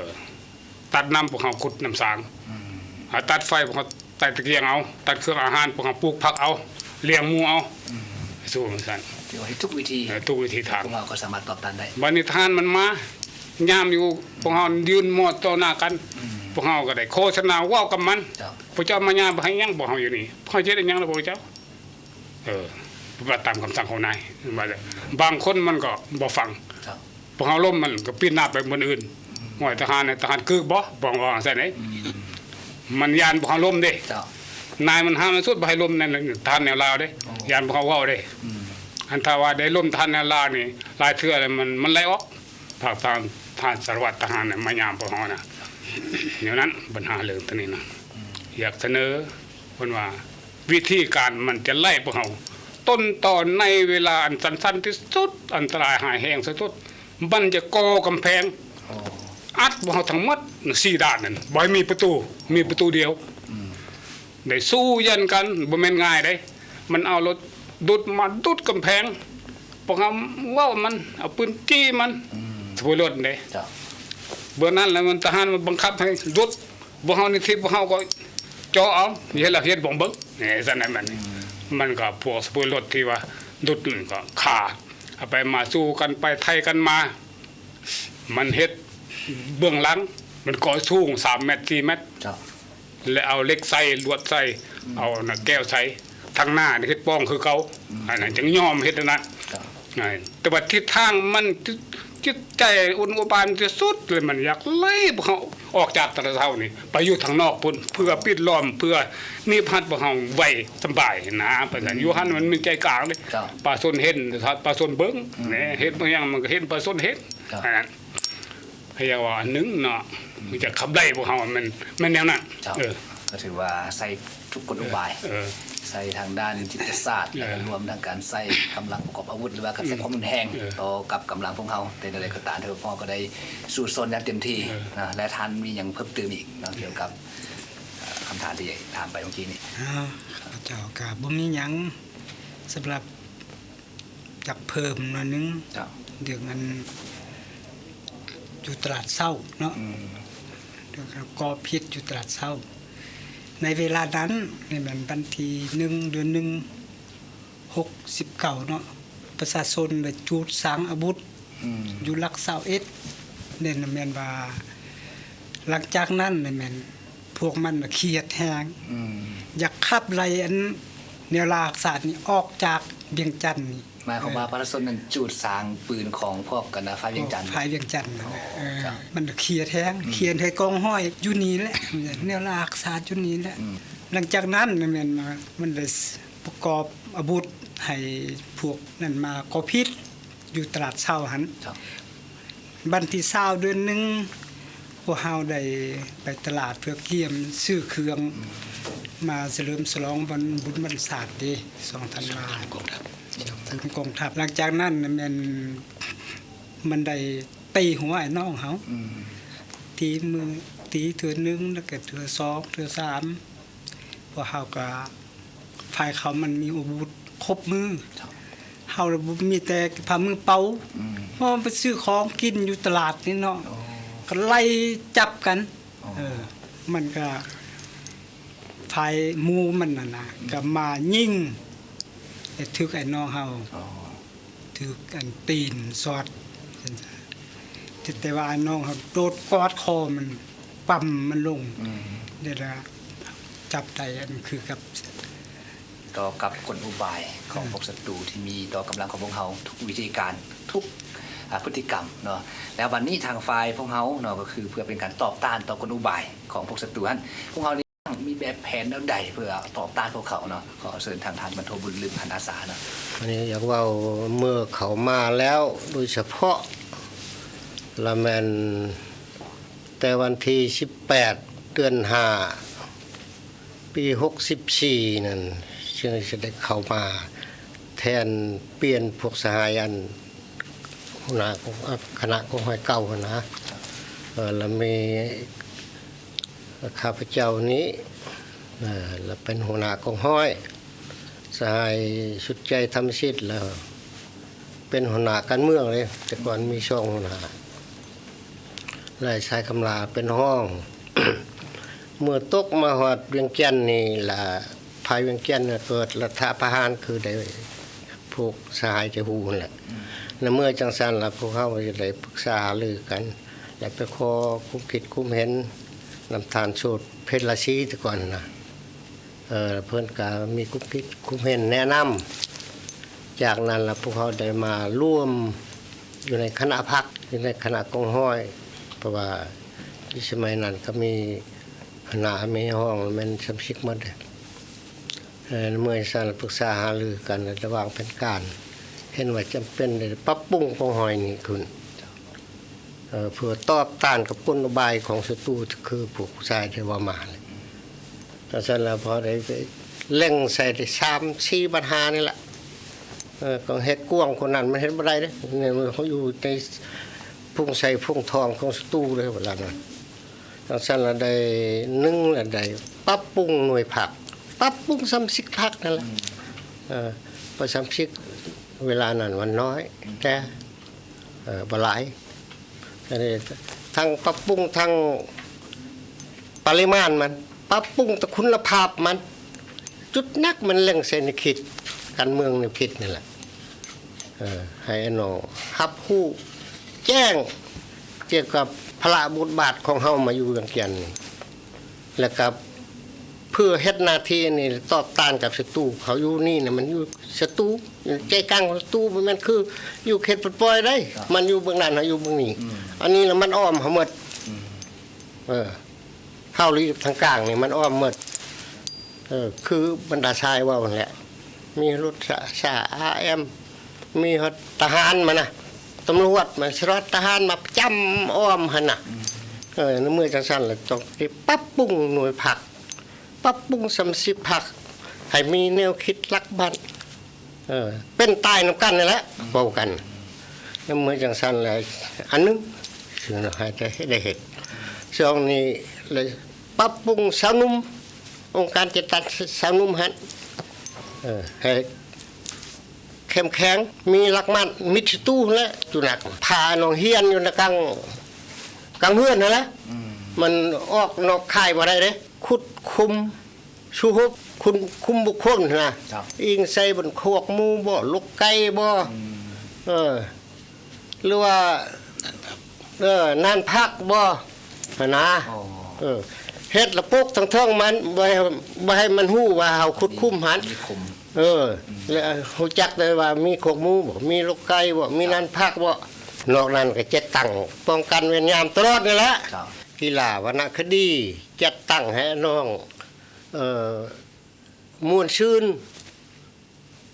ຕັດນ້ຳພວກເຮົາຂຸດນ້ຳສາງ ອືມ ເອົາ ຕັດໄຟພວກເຮົາ ໃສ່ຕະກຽງເອົາ ຕັດເຄື່ອງອາຫານ ພວກເຮົາປູກຜັກເອົາ ລ້ຽງໝູເອົາ ອືມ ສູ້ຈັ່ງຊັ້ນ ຖືວ່າເຮັດທຸກວິທີ ເອີ ທຸກວິທີທາງ ພວກເຮົາກໍສາມາດຕອບຕ້ານໄດ້. ບັດນີ້ທະຫານມັນມາ ຍາມຢູ່ ພວກເຮົາຢືນໝໍດຕໍ່ໜ້າກັນ ອືມ ພວກເຮົາກໍໄດ້ໂຄສະນາເວົ້າກັບມັນ ເຈົ້າ ພວກເຈົ້າມາຍາມເຮັດຫຍັງ ພວກເຮົາຢູ່ນີ້ ພວກເຮົາຈະເຮັດຫຍັງລະພວກເຈົ້າ ເອີ ປະຕິບັດຕາມຄຳສັ່ງຂອງນາຍ ວ່າ ບາງຄົນມັນກໍບໍ່ຟັງ ເຈົ້າ ພວກເຮົາລົ້ມມັນກໍປິ່ນໜ້າໄປບ່ອນອື່ນ ອືມ ໂອ້ຍ ທະຫານ ທະຫານກຶກບໍ່ ພວກເຮົາວ່າຊັ້ນເດ້ ອືມ ມັນຢ້ານພວກເຮົາລົ້ມເດ້ ເຈົ້າ ນາຍມັນຫ້າມທີ່ສຸດບໍ່ໃຫ້ລົ້ມໃນ ໃນທະຫານແນວລາວເດ້ ໂອ້ ຢ້ານພວກເຮົາເວົ້າເດ້ ອືມ ອັນຖ້າວ່າໄດ້ລົ້ມທະຫານແນວລາວນີ້ ຫຼາຍເທື່ອແລ້ວມັນ ມັນໄລ່ອອກ ພາກທາງ ທາງສາລະວັດທະຫານນະ ມາຍາມພວກເຮົານະ ແນວນັ້ນ ບັນຫາເລື່ອງຕົວນີ້ນະ ອືມ ຢາກສະເໜີ ເພິ່ນວ່າ ວິທີການມັນຈະໄລ່ພວກເຮົາ ຕົ້ນຕໍໃນເວລາອັນສັ້ນໆທີ່ສຸດ ອັນຕະລາຍຮ້າຍແຮງທີ່ສຸດ ມັນຈະກໍ່ກຳແພງ ໂອ້ ອັດພວກເຮົາທັງໝົດສີ່ດ້ານນັ້ນ ບໍ່ໃຫ້ມີປະຕູ ມີປະຕູດຽວ ອືມ ໄດ້ສູ້ຢັນກັນ ບໍ່ແມ່ນງ່າຍເດ້ ມັນເອົາລົດດຸດມາດຸດກຳແພງ ພວກເຮົາເວົ້າມັນ ເອົາປືນຈີ້ມັນ ອືມ ສະເປີລົດເດ້ ເຈົ້າ ເມື່ອນັ້ນແລ້ວມັນ ທະຫານມັນບັງຄັບໃຫ້ດຸດ ພວກເຮົານີ້ ທີ່ພວກເຮົາກໍເຈາະເອົາ ເຮັດລະເຮັດບໍ່ເບິ່ງ ນີ້ຊັ້ນນະ ມັນ ອືມ ມັນກໍພວກສະເປີລົດທີ່ວ່າດຸດນັ້ນກໍຂ້າ ເອົາໄປມາສູ້ກັນໄປໄຖ່ກັນມາ ມັນເຮັດເບື້ອງຫຼັງ ມັນກໍສູງສາມແມັດ ສີ່ແມັດ ເຈົ້າ ແລະ ເອົາເຫຼັກໃສ່ ລວດໃສ່ ອືມ ເອົາໜ້າແກ້ວໃສ່ ທາງໜ້ານີ້ເຮັດປ່ອງຄືເກົ່າ ອືມ ອັນນັ້ນຈຶ່ງຍອມເຮັດອັນນັ້ນ ເຈົ້າ ແຕ່ວ່າທິດທາງມັນຈິດ ຈິດໃຈອຸນອຸບານທີ່ສຸດເລີຍ ມັນຢາກໄລ່ພວກເຮົາອອກຈາກຕະຫຼາດເຊົ້ານີ້ ໄປຢູ່ທາງນອກພຸ້ນ ເພື່ອປິດລ້ອມ ເພື່ອໜີບຮັດພວກເຮົາໄວສະບາຍນະ ປະຊາຊົນ ອືມ ຢູ່ຫັ້ນມັນມີໃຈກາງເດ້ ເຈົ້າ ປະຊາຊົນເຫັນ ປະຊາຊົນເບິ່ງ ອືມ ແນ່ ເຮັດບາງຢ່າງມັນກໍເຫັນປະຊາຊົນເຫັນ ເຈົ້າ ອັນນັ້ນ ເຮົາຢາກວ່າອັນໜຶ່ງເນາະ ອືມ ມັນຈະຂັບໄລ່ພວກເຮົາ ມັນ ມັນແນວນັ້ນ ເຈົ້າ ເອີ ກໍຖືວ່າໃຊ້ທຸກກົນອຸບາຍ ເອີ ໃຊ້ທາງດ້ານຍຸດທະສາດ ເອີ ແລະ ລວມທັງການໃຊ້ກຳລັງປະກອບອາວຸດ ຫຼືວ່າການໃຊ້ຄວາມຮຸນແຮງ ເອີ ຕໍ່ກັບກຳລັງພວກເຮົາ ແຕ່ໃດໆກໍຕາມ ຖືວ່າພວກເຮົາກໍໄດ້ສູ້ຊົນຢ່າງເຕັມທີ່ ເອີ ນະ ແລະ ທ່ານມີຫຍັງເພີ່ມເຕີມອີກເນາະ ກ່ຽວກັບ ເອີ ຄຳຖາມທີ່ຖາມໄປເມື່ອກີ້ນີ້? ເອີ ຂ້າພະເຈົ້າກໍບໍ່ມີຫຍັງ ສຳລັບ ຢາກເພີ່ມໜ້ອຍໜຶ່ງ ເຈົ້າ ເລື່ອງອັນຢູ່ຕະຫຼາດເຊົ້າເນາະ ອືມ ເລື່ອງກອພິດຢູ່ຕະຫຼາດເຊົ້າ ໃນເວລານັ້ນ ນີ້ແມ່ນວັນທີໜຶ່ງ ເດືອນໜຶ່ງ ຫົກສິບເກົ້າເນາະ ປະຊາຊົນໄດ້ຈູດສາງອາວຸດ ອືມ ຢູ່ຫຼັກຊາວເອັດ ນັ້ນແມ່ນວ່າ ຫຼັງຈາກນັ້ນແມ່ນ ພວກມັນນະຄຽດແຮງ ອືມ ຢາກຂັບໄລ່ອັນແນວລາວຮັກຊາດນີ້ອອກຈາກວຽງຈັນນີ້ ໝາຍຄວາມວ່າ ເອີ ປະຊາຊົນນັ້ນຈູດສາງປືນຂອງພວກກັນນະ ຝ່າຍວຽງຈັນ ຂອງຝ່າຍວຽງຈັນນັ້ນແຫຼະ ອໍ ເອີ ເຈົ້າ ມັນນະຄຽດແຮງ ອືມ ຄຽດໃຫ້ກອງຮ້ອຍຢູ່ນີ້ແຫຼະ ແນວລາວຮັກຊາດຢູ່ນີ້ແຫຼະ ອືມ ຫຼັງຈາກນັ້ນນະແມ່ນວ່າ ມັນໄດ້ປະກອບອາວຸດໃຫ້ພວກນັ້ນມາກໍ່ຜິດ ຢູ່ຕະຫຼາດເຊົ້າຫັ້ນ ເຈົ້າ ວັນທີຊາວ ເດືອນໜຶ່ງ ພວກເຮົາໄດ້ໄປຕະຫຼາດເພື່ອກຽມຊື້ເຄື່ອງ ອືມ ມາສະເຫຼີມສະຫຼອງວັນບຸນວັນຊາດເດ້ ສອງທັນວາ ກອງທັບ ບຸນກອງທັບ ຫຼັງຈາກນັ້ນນະແມ່ນມັນໄດ້ຕີຫົວອ້າຍນ້ອງເຮົາ ອືມ ຕີມື ຕີເທື່ອໜຶ່ງ ແລ້ວກໍເທື່ອສອງ ເທື່ອສາມ ພວກເຮົາກໍ ຝ່າຍເຂົາມັນມີອາວຸດຄົບມື ເຮົາລະບໍ່ມີແຕ່ຝ່າມືເປົ່າ ເພາະໄປຊື້ຂອງກິນຢູ່ຕະຫຼາດນີ້ເນາະ ກໍໄລ່ຈັບກັນ ເອີ ມັນກໍ ຝ່າຍໝູ່ມັນນັ້ນນະ ກໍມາຍິງ ແລ້ວຖືກອ້າຍນ້ອງເຮົາ ຖືກອັນຕີນສອດ ແຕ່ວ່າອ້າຍນ້ອງເຮົາໂດດກອດຄໍມັນ ປ້ຳມັນລົງ ແລ້ວລະຈັບໄດ້ ອັນຄືກັບ ຕໍ່ກັບກົນອຸບາຍຂອງພວກສັດຕູທີ່ມີຕໍ່ກຳລັງຂອງພວກເຮົາ ທຸກວິທີການ ທຸກ ອາ ພຶດຕິກຳເນາະ ແລ້ວບັດນີ້ທາງຝ່າຍພວກເຮົາເນາະ ກໍຄືເພື່ອເປັນການຕອບຕ້ານຕໍ່ກົນອຸບາຍຂອງພວກສັດຕູຫັ້ນ ພວກເຮົານີ້ມີແບບແຜນແນວໃດເພື່ອຕອບຕ້ານພວກເຂົາເນາະ? ຂໍເຊີນທາງທ່ານພັນໂທ ບຸນລຶມ ອາສາເນາະ. ອັນນີ້ຢາກເວົ້າ ເມື່ອເຂົາມາແລ້ວ ໂດຍສະເພາະລະແມ່ນ ແຕ່ວັນທີສິບແປດ ເດືອນຫ້າ ປີຫົກສິບສີ່ນັ້ນ ຈຶ່ງໄດ້ເຂົ້າມາແທນປ່ຽນພວກສະຫາຍອັນ ຫົວໜ້າຂອງຄະນະກອງຮ້ອຍເກົ່າຫັ້ນນະ ລະມີຂ້າພະເຈົ້ານີ້ ລະເປັນຫົວໜ້າກອງຮ້ອຍ ສະຫາຍສຸດໃຈ ທຳມະສິດ ລະເປັນຫົວໜ້າການເມືອງເດ້ ແຕ່ກ່ອນມີສອງຫົວໜ້າ ລະສາຍຄຳຫຼາເປັນຮອງ ເມື່ອຕົກມາຮອດວຽງຈັນນີ້ລະ ພາຍວຽງຈັນເກີດລັດຖະປະຫານ ຄືໄດ້ພວກສະຫາຍຈະຮູ້ຫັ້ນແຫຼະ ໃນເມື່ອຈັ່ງຊັ້ນລະ ພວກເຮົາຈະໄດ້ປຶກສາຫາລືກັນ ລະໄປຂໍຄວາມຄິດຄວາມເຫັນນຳທ່ານໂສດ ເພັດລາສີ ແຕ່ກ່ອນນະ ເອີ ເພິ່ນກະມີຄວາມຄິດຄວາມເຫັນແນະນຳ ຈາກນັ້ນລະພວກເຮົາໄດ້ມາລວມຢູ່ໃນຄະນະພັກ ຢູ່ໃນຄະນະກອງຮ້ອຍ ເພາະວ່າຢູ່ສະໄໝນັ້ນກະມີຄະນະ ມີຮອງ ແມ່ນສະມາຊິກໝົດເດ້ ເອີ ເມື່ອຊັ້ນລະປຶກສາຫາລືກັນ ລະວາງແຜນການ ເຫັນວ່າຈຳເປັນໄດ້ປັບປຸງກອງຮ້ອຍນີ້ຂຶ້ນ ເພື່ອຕອບຕ້ານກັບກົນອຸບາຍຂອງສັດຕູ ຄືພວກຜູ້ຊາຍໄດ້ເວົ້າມາແຫຼະ ຈັ່ງຊັ້ນລະພໍໄດ້ໄປເລັງໃສ່ໄດ້ສາມສີ່ບັນຫານີ້ລະ ເອີ ກະເຮັດກວ້າງກວ່ານັ້ນມັນເຮັດບໍ່ໄດ້ເດ້ ເຮົາຢູ່ໃນຝູງໄຊຝູງທອງຂອງສັດຕູເດ້ ເວລານັ້ນ ຈັ່ງຊັ້ນລະໄດ້ ໜຶ່ງລະໄດ້ປັບປຸງໜ່ວຍພັກ ປັບປຸງສະມາຊິກພັກນັ້ນລະ ເອີ ເພາະສະມາຊິກເວລານັ້ນມັນນ້ອຍ ແຕ່ ເອີ ບໍ່ຫຼາຍ ທັງປັບປຸງທັງປະລິມານມັນ ປັບປຸງແຕ່ຄຸນນະພາບມັນ ຈຸດໜັກມັນເລັງໃສ່ແນວຄິດ ການເມືອງແນວຄິດນີ້ແຫຼະ ເອີ ໃຫ້ອ້າຍນ້ອງຮັບຮູ້ແຈ້ງກ່ຽວກັບພາລະບົດບາດຂອງເຮົາມາຢູ່ວຽງຈັນນີ້ ແລ້ວກະເພື່ອເຮັດໜ້າທີ່ນີ້ຕອບຕ້ານກັບສັດຕູ ເຂົາຢູ່ນີ້ນະ ມັນຢູ່ສັດຕູ ໃຈກາງຂອງສັດຕູ ບໍ່ແມ່ນຄືຢູ່ເຂດປອດປ່ອຍໃດ ມັນຢູ່ເບື້ອງນັ້ນ ເຮົາຢູ່ເບື້ອງນີ້ ອັນນີ້ລະມັນອ້ອມເຮົາໝົດ ເອີ ເຮົາລະຢູ່ທາງກາງນີ້ ມັນອ້ອມໝົດ ເອີ ຄືບັນດາຊາຍເວົ້າຫັ້ນແຫຼະ ມີລົດສາ ສາ ອາແອມ ມີຮອດທະຫານມານະ ຕຳຫຼວດມາ ສະຫວັດ ທະຫານມາປະຈຳອ້ອມຫັ້ນນະ ເອີ ໃນເມື່ອຈັ່ງຊັ້ນລະຕ້ອງໄດ້ປັບປຸງໜ່ວຍພັກ ປັບປຸງສະມາຊິກພັກ ໃຫ້ມີແນວຄິດຫຼັກບ້ານ ເອີ ເປັນຕາຍນຳກັນນີ້ແຫຼະ ເວົ້າກັນ ໃນເມື່ອຈັ່ງຊັ້ນລະ ອັນໜຶ່ງ ໃຫ້ໄດ້ເຮັດ ສອງນີ້ລະປັບປຸງຊາວໜຸ່ມ ອົງການຈັດຕັ້ງຊາວໜຸ່ມຫັ້ນ ເອີ ໃຫ້ເຂັ້ມແຂງ ມີຫຼັກໝັ້ນ ມິດສະຕູຫັ້ນແຫຼະ ຈຸນັກ ພານ້ອງຮຽນຢູ່ໃນກາງ ກາງເຮືອນຫັ້ນແຫຼະ ມັນອອກນອກຄ້າຍບໍ່ໄດ້ເດ້ ຂຸດຂຸມ ສູ້ຮົບ ຄຸມ ຄຸມບຸກຄົນຫັ້ນນະ ອີງໃສ່ເປັນຄອກໝູບໍ່ ລົກໄກ່ບໍ່ ເອີ ຫຼືວ່າ ເອີ ນານຜັກບໍ່ຫັ້ນນະ ເອີ ເຮັດລະປົກທາງເທິງມັນ ບໍ່ໃຫ້ ບໍ່ໃຫ້ມັນຮູ້ວ່າເຮົາຂຸດຂຸມຫັ້ນ ເອີ ແລະ ຮູ້ຈັກໄດ້ວ່າມີຄອກໝູບໍ່ ມີລົກໄກ່ບໍ່ ມີນານຜັກບໍ່ ນອກນັ້ນກະຈັດຕັ້ງປ້ອງກັນເວນຍາມຕະຫຼອດນີ້ແຫຼະ ກິລາ ວັນນະຄະດີ ຈັດຕັ້ງໃຫ້ນ້ອງ ເອີ ມ່ວນຊື່ນ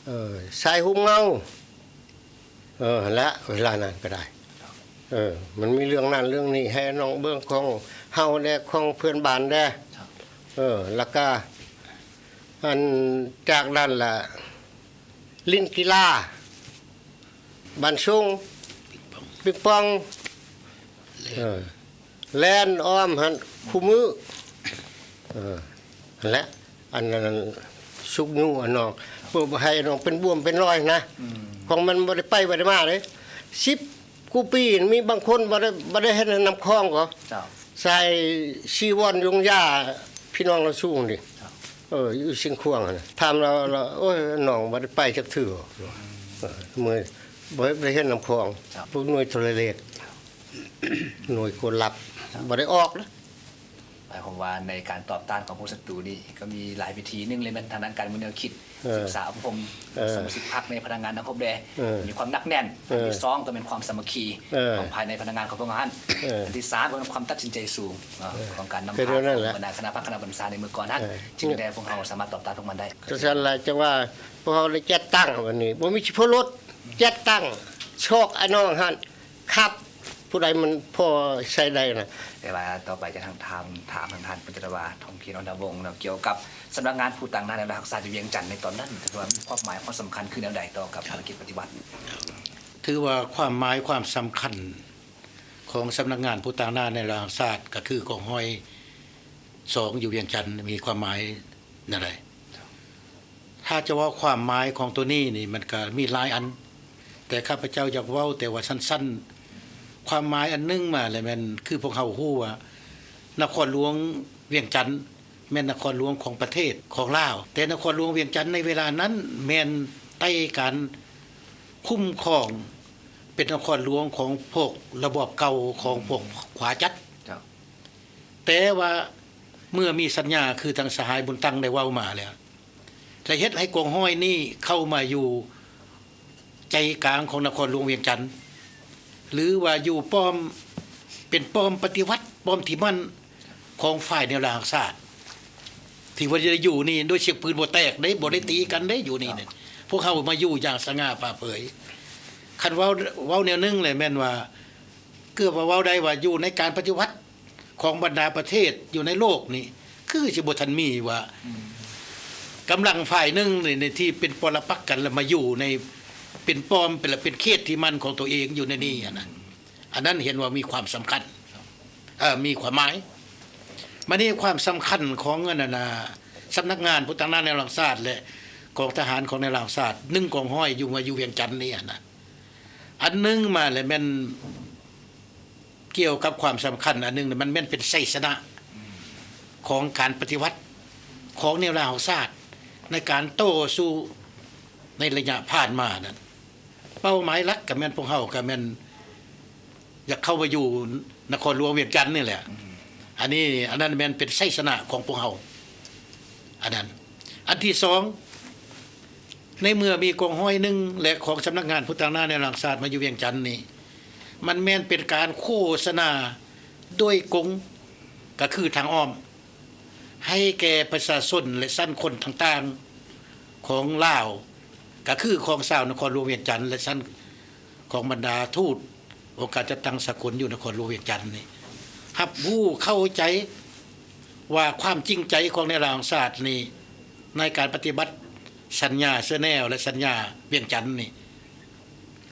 ເອີ ສາຍຮົ່ມເງົາ ເອີ ຫັ້ນແຫຼະ ເວລານັ້ນກະໄດ້ ເອີ ມັນມີເລື່ອງນັ້ນເລື່ອງນີ້ ໃຫ້ນ້ອງເບິ່ງຂອງເຮົາແດ່ ຂອງເພື່ອນບ້ານແດ່ ເອີ ລະກະ ອັນ ຈາກນັ້ນລະ ຫຼິ້ນກິລາ ບານຊົງ ປິງປອງ ເອີ ແລ່ນອ້ອມຫັ້ນຄູ່ມື້. ເອີ ຫັ້ນແຫຼະ ອັນນັ້ນຊຸກຍູ້ອັນນອກ ເພື່ອບໍ່ໃຫ້ອັນນອກເປັນບວມເປັນລອຍນະ. ອືມ ຂອງມັນບໍ່ໄດ້ໄປບໍ່ໄດ້ມາເດ້ ສິບກວ່າປີ ມີບາງຄົນບໍ່ໄດ້ ບໍ່ໄດ້ເຮັດນ້ຳຂອງກໍ ເຈົ້າ ໃສ່ຊີວອນຍົງຢາ ພີ່ນ້ອງລາວສູງນີ້ ເຈົ້າ ເອີ ຢູ່ຊຽງຂວາງຫັ້ນນະ. ຖາມລາວ ລາວ ໂອ້ຍ ນ້ອງບໍ່ໄດ້ໄປຈັກເທື່ອ ເອີ ເມື່ອຍ ບໍ່ໄດ້ເຮັດນ້ຳຂອງ ເຈົ້າ ພວກໜ່ວຍໂທລະເລກ ໜ່ວຍກວດລັບ ເຈົ້າ ບໍ່ໄດ້ອອກນະ. ໝາຍຄວາມວ່າໃນການຕອບຕ້ານຂອງພວກສັດຕູນີ້ ກໍມີຫຼາຍວິທີ. ໜຶ່ງເລີຍແມ່ນທາງດ້ານການເມືອງແນວຄິດ ເອີ ສຶກສາອົບຮົມ ເອີ ສະມາຊິກພັກໃນພະນັກງານທັງຄົບແດ່ ເອີ ມີຄວາມໜັກແໜ້ນ. ເອີ ອັນທີສອງກໍແມ່ນຄວາມສາມັກຄີ ເອີ ຂອງພາຍໃນພະນັກງານຂອງພວກເຮົາຫັ້ນ. ເອີ ອັນທີສາມກໍແມ່ນຄວາມຕັດສິນໃຈສູງ ເອີ ຂອງການນຳພາຂອງບັນດາຄະນະພັກຄະນະບັນຊາໃນເມື່ອກ່ອນຫັ້ນ ເອີ ຈຶ່ງໄດ້ພວກເຮົາສາມາດຕອບຕ້ານພວກມັນໄດ້. ຈັ່ງຊັ້ນລະ ຈັ່ງວ່າພວກເຮົາໄດ້ຈັດຕັ້ງ ບັດນີ້ບໍ່ມີຊິພົດລົດ ຈັດຕັ້ງຊອກອ້າຍນ້ອງຫັ້ນ ຄັບ ຜູ້ໃດມັນພໍໃຊ້ໄດ້ນະ. ແຕ່ວ່າຕໍ່ໄປຈະທາງ ຖາມ ຖາມທາງທ່ານ ປັນຈະລະວາ ທອງເຂດ ອ່ອນທະວົງເນາະ ກ່ຽວກັບສຳນັກງານຜູ້ຕາງໜ້າແນວລາວຮັກຊາດຢູ່ວຽງຈັນໃນຕອນນັ້ນ ຖືວ່າມີຄວາມໝາຍຄວາມສຳຄັນຄືແນວໃດຕໍ່ກັບພາລະກິດປະຕິວັດ? ຖືວ່າຄວາມໝາຍຄວາມສຳຄັນຂອງສຳນັກງານຜູ້ຕາງໜ້າແນວລາວຮັກຊາດ ກໍຄືກອງຮ້ອຍສອງຢູ່ວຽງຈັນ ມີຄວາມໝາຍແນວໃດ? ຖ້າຈະເວົ້າຄວາມໝາຍຂອງໂຕນີ້ນີ້ ມັນກະມີຫຼາຍອັນ ແຕ່ຂ້າພະເຈົ້າຢາກເວົ້າແຕ່ວ່າສັ້ນໆ. ຄວາມໝາຍອັນໜຶ່ງມາແລ້ວແມ່ນ ຄືພວກເຮົາຮູ້ວ່າ ນະຄອນຫຼວງວຽງຈັນແມ່ນນະຄອນຫຼວງຂອງປະເທດຂອງລາວ, ແຕ່ນະຄອນຫຼວງວຽງຈັນໃນເວລານັ້ນແມ່ນໃຕ້ການຄຸ້ມຄອງ ເປັນນະຄອນຫຼວງຂອງພວກລະບອບເກົ່າຂອງພວກຂວາຈັດ. ເຈົ້າ. ແຕ່ວ່າເມື່ອມີສັນຍາ ຄືທາງສະຫາຍບຸນຕັງໄດ້ເວົ້າມາແລ້ວ ແລະ ເຮັດໃຫ້ກອງຮ້ອຍນີ້ເຂົ້າມາຢູ່ໃຈກາງຂອງນະຄອນຫຼວງວຽງຈັນ ຫຼືວ່າຢູ່ປ້ອມ ເປັນປ້ອມປະຕິວັດ ປ້ອມທີ່ໝັ້ນຂອງຝ່າຍແນວລາວຮັກຊາດ ທີ່ວ່າໄດ້ຢູ່ນີ້ໂດຍສຽງປືນບໍ່ແຕກເດ້ ບໍ່ໄດ້ຕີກັນເດ້ ຢູ່ນີ້ນີ້ ພວກເຮົາມາຢູ່ຢ່າງສະຫງ່າຜ່າເຜີຍ. ຄັນເວົ້າ ເວົ້າແນວໜຶ່ງແຫຼະ ແມ່ນວ່າ ເກືອບວ່າເວົ້າໄດ້ວ່າຢູ່ໃນການປະຕິວັດຂອງບັນດາປະເທດຢູ່ໃນໂລກນີ້ ຄືຊິບໍ່ທັນມີວ່າ ອືມ ກຳລັງຝ່າຍໜຶ່ງນີ້ ທີ່ເປັນປໍລະປັກກັນ ແລ້ວມາຢູ່ໃນ ເປັນປ້ອມ ເປັນ ເປັນເຂດທີ່ໝັ້ນຂອງຕົວເອງຢູ່ໃນນີ້ຫັ້ນນະ. ອັນນັ້ນເຫັນວ່າມີຄວາມສຳຄັນ ເອີ ມີຄວາມໝາຍ. ມານີ້ຄວາມສຳຄັນຂອງອັນນັ້ນນະ ສຳນັກງານຜູ້ຕາງໜ້າແນວລາວຮັກຊາດ ແລະ ກອງທະຫານຂອງແນວລາວຮັກຊາດ ໜຶ່ງກອງຮ້ອຍຢູ່ ມາຢູ່ວຽງຈັນນີ້ຫັ້ນນະ. ອັນໜຶ່ງມາແລ້ວແມ່ນກ່ຽວກັບຄວາມສຳຄັນ ອັນໜຶ່ງມັນແມ່ນເປັນໄຊຊະນະຂອງການປະຕິວັດຂອງແນວລາວຮັກຊາດ ໃນການຕໍ່ສູ້ໃນໄລຍະຜ່ານມານັ້ນ. ເປົ້າໝາຍຫຼັກກໍແມ່ນພວກເຮົາກໍແມ່ນຢາກເຂົ້າມາຢູ່ນະຄອນຫຼວງວຽງຈັນນີ້ແຫຼະ. ອືມ ອັນນີ້ ອັນນັ້ນແມ່ນເປັນໄຊຊະນະຂອງພວກເຮົາ ອັນນັ້ນ. ອັນທີສອງ ໃນເມື່ອມີກອງຮ້ອຍໜຶ່ງ ແລະ ຂອງສຳນັກງານຜູ້ຕາງໜ້າແນວລາວຮັກຊາດມາຢູ່ວຽງຈັນນີ້ ມັນແມ່ນເປັນການໂຄສະນາໂດຍກົງ ກໍຄືທາງອ້ອມ ໃຫ້ແກ່ປະຊາຊົນ ແລະ ຊັ້ນຄົນຕ່າງໆຂອງລາວ ກໍຄືຂອງຊາວນະຄອນຫຼວງວຽງຈັນ ແລະ ຊັ້ນຂອງບັນດາທູດ ອົງການຈັດຕັ້ງສາກົນຢູ່ນະຄອນຫຼວງວຽງຈັນນີ້ ຮັບຮູ້ເຂົ້າໃຈວ່າຄວາມຈິງໃຈຂອງແນວລາວຮັກຊາດນີ້ ໃນການປະຕິບັດສັນຍາເຊແນວ ແລະ ສັນຍາວຽງຈັນນີ້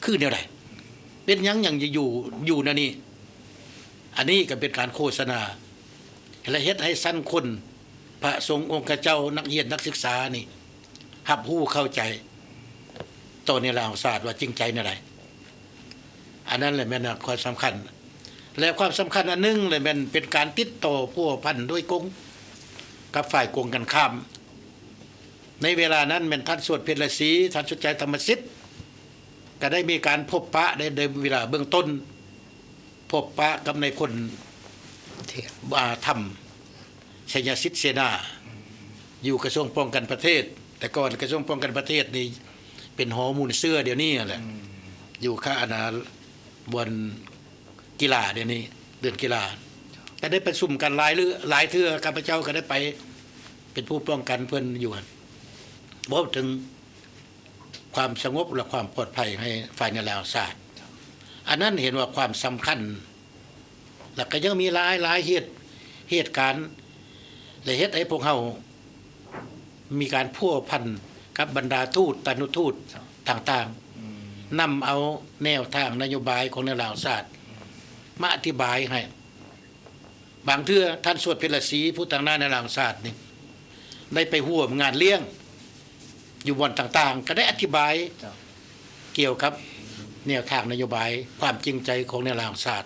ຄືແນວໃດ? ເປັນຫຍັງຍັງຈະຢູ່ ຢູ່ແນວນີ້? ອັນນີ້ກໍເປັນການໂຄສະນາ ແລະ ເຮັດໃຫ້ຊັ້ນຄົນ ພະສົງ ອົງຄະເຈົ້າ ນັກຮຽນ ນັກສຶກສານີ້ ຮັບຮູ້ເຂົ້າໃຈຕໍ່ແນວລາວຮັກຊາດວ່າຈິງໃຈແນວໃດ. ອັນນັ້ນແຫຼະແມ່ນຄວາມສຳຄັນ ແລະ ຄວາມສຳຄັນອັນໜຶ່ງແຫຼະແມ່ນເປັນການຕິດຕໍ່ພົວພັນໂດຍກົງກັບຝ່າຍກົງກັນຂ້າມ. ໃນເວລານັ້ນແມ່ນທ່ານ ສວດ ເພັນລາສີ, ທ່ານ ສຸດໃຈ ທຳມະສິດ ກໍໄດ້ມີການພົບປະໃນ ໃນເວລາເບື້ອງຕົ້ນ ພົບປະກັບນາຍພົນ ອາ ທຳ ໄຊຍະສິດ ເສນາ ຢູ່ກະຊວງປ້ອງກັນປະເທດ. ແຕ່ກ່ອນກະຊວງປ້ອງກັນປະເທດນີ້ເປັນຫໍມູນເຊື້ອດຽວນີ້ຫັ້ນແຫຼະ ອືມ ຢູ່ຄະ ອັນນາ ບ່ອນ ກິລາດຽວນີ້ ເດືອນກິລາ ກໍໄດ້ປະຊຸມກັນຫຼາຍເທື່ອ ຫຼາຍເທື່ອ ຂ້າພະເຈົ້າກໍໄດ້ໄປເປັນຜູ້ປ້ອງກັນເພິ່ນຢູ່ຫັ້ນ ເວົ້າເຖິງຄວາມສະຫງົບ ແລະ ຄວາມປອດໄພໃຫ້ຝ່າຍແນວລາວສາກ. ອັນນັ້ນເຫັນວ່າຄວາມສຳຄັນ ແລະ ກໍຍັງມີຫຼາຍໆເຫດ ເຫດການ ແລະ ເຮັດໃຫ້ພວກເຮົາ ມີການພົວພັນກັບບັນດາທູດ ຕານຸທູດຕ່າງໆ ອືມ ນຳເອົາແນວທາງນະໂຍບາຍຂອງແນວລາວສາກມາອະທິບາຍໃຫ້ ບາງເທື່ອທ່ານສວດເພັນລະສີ ຜູ້ຕາງໜ້າແນວລາວແຫ່ງຊາດນີ້ ໄດ້ໄປຮ່ວມງານລ້ຽງຢູ່ບ່ອນຕ່າງໆ ກໍໄດ້ອະທິບາຍ ເຈົ້າ ກ່ຽວກັບແນວທາງນະໂຍບາຍ ຄວາມຈິງໃຈຂອງແນວລາວແຫ່ງຊາດ.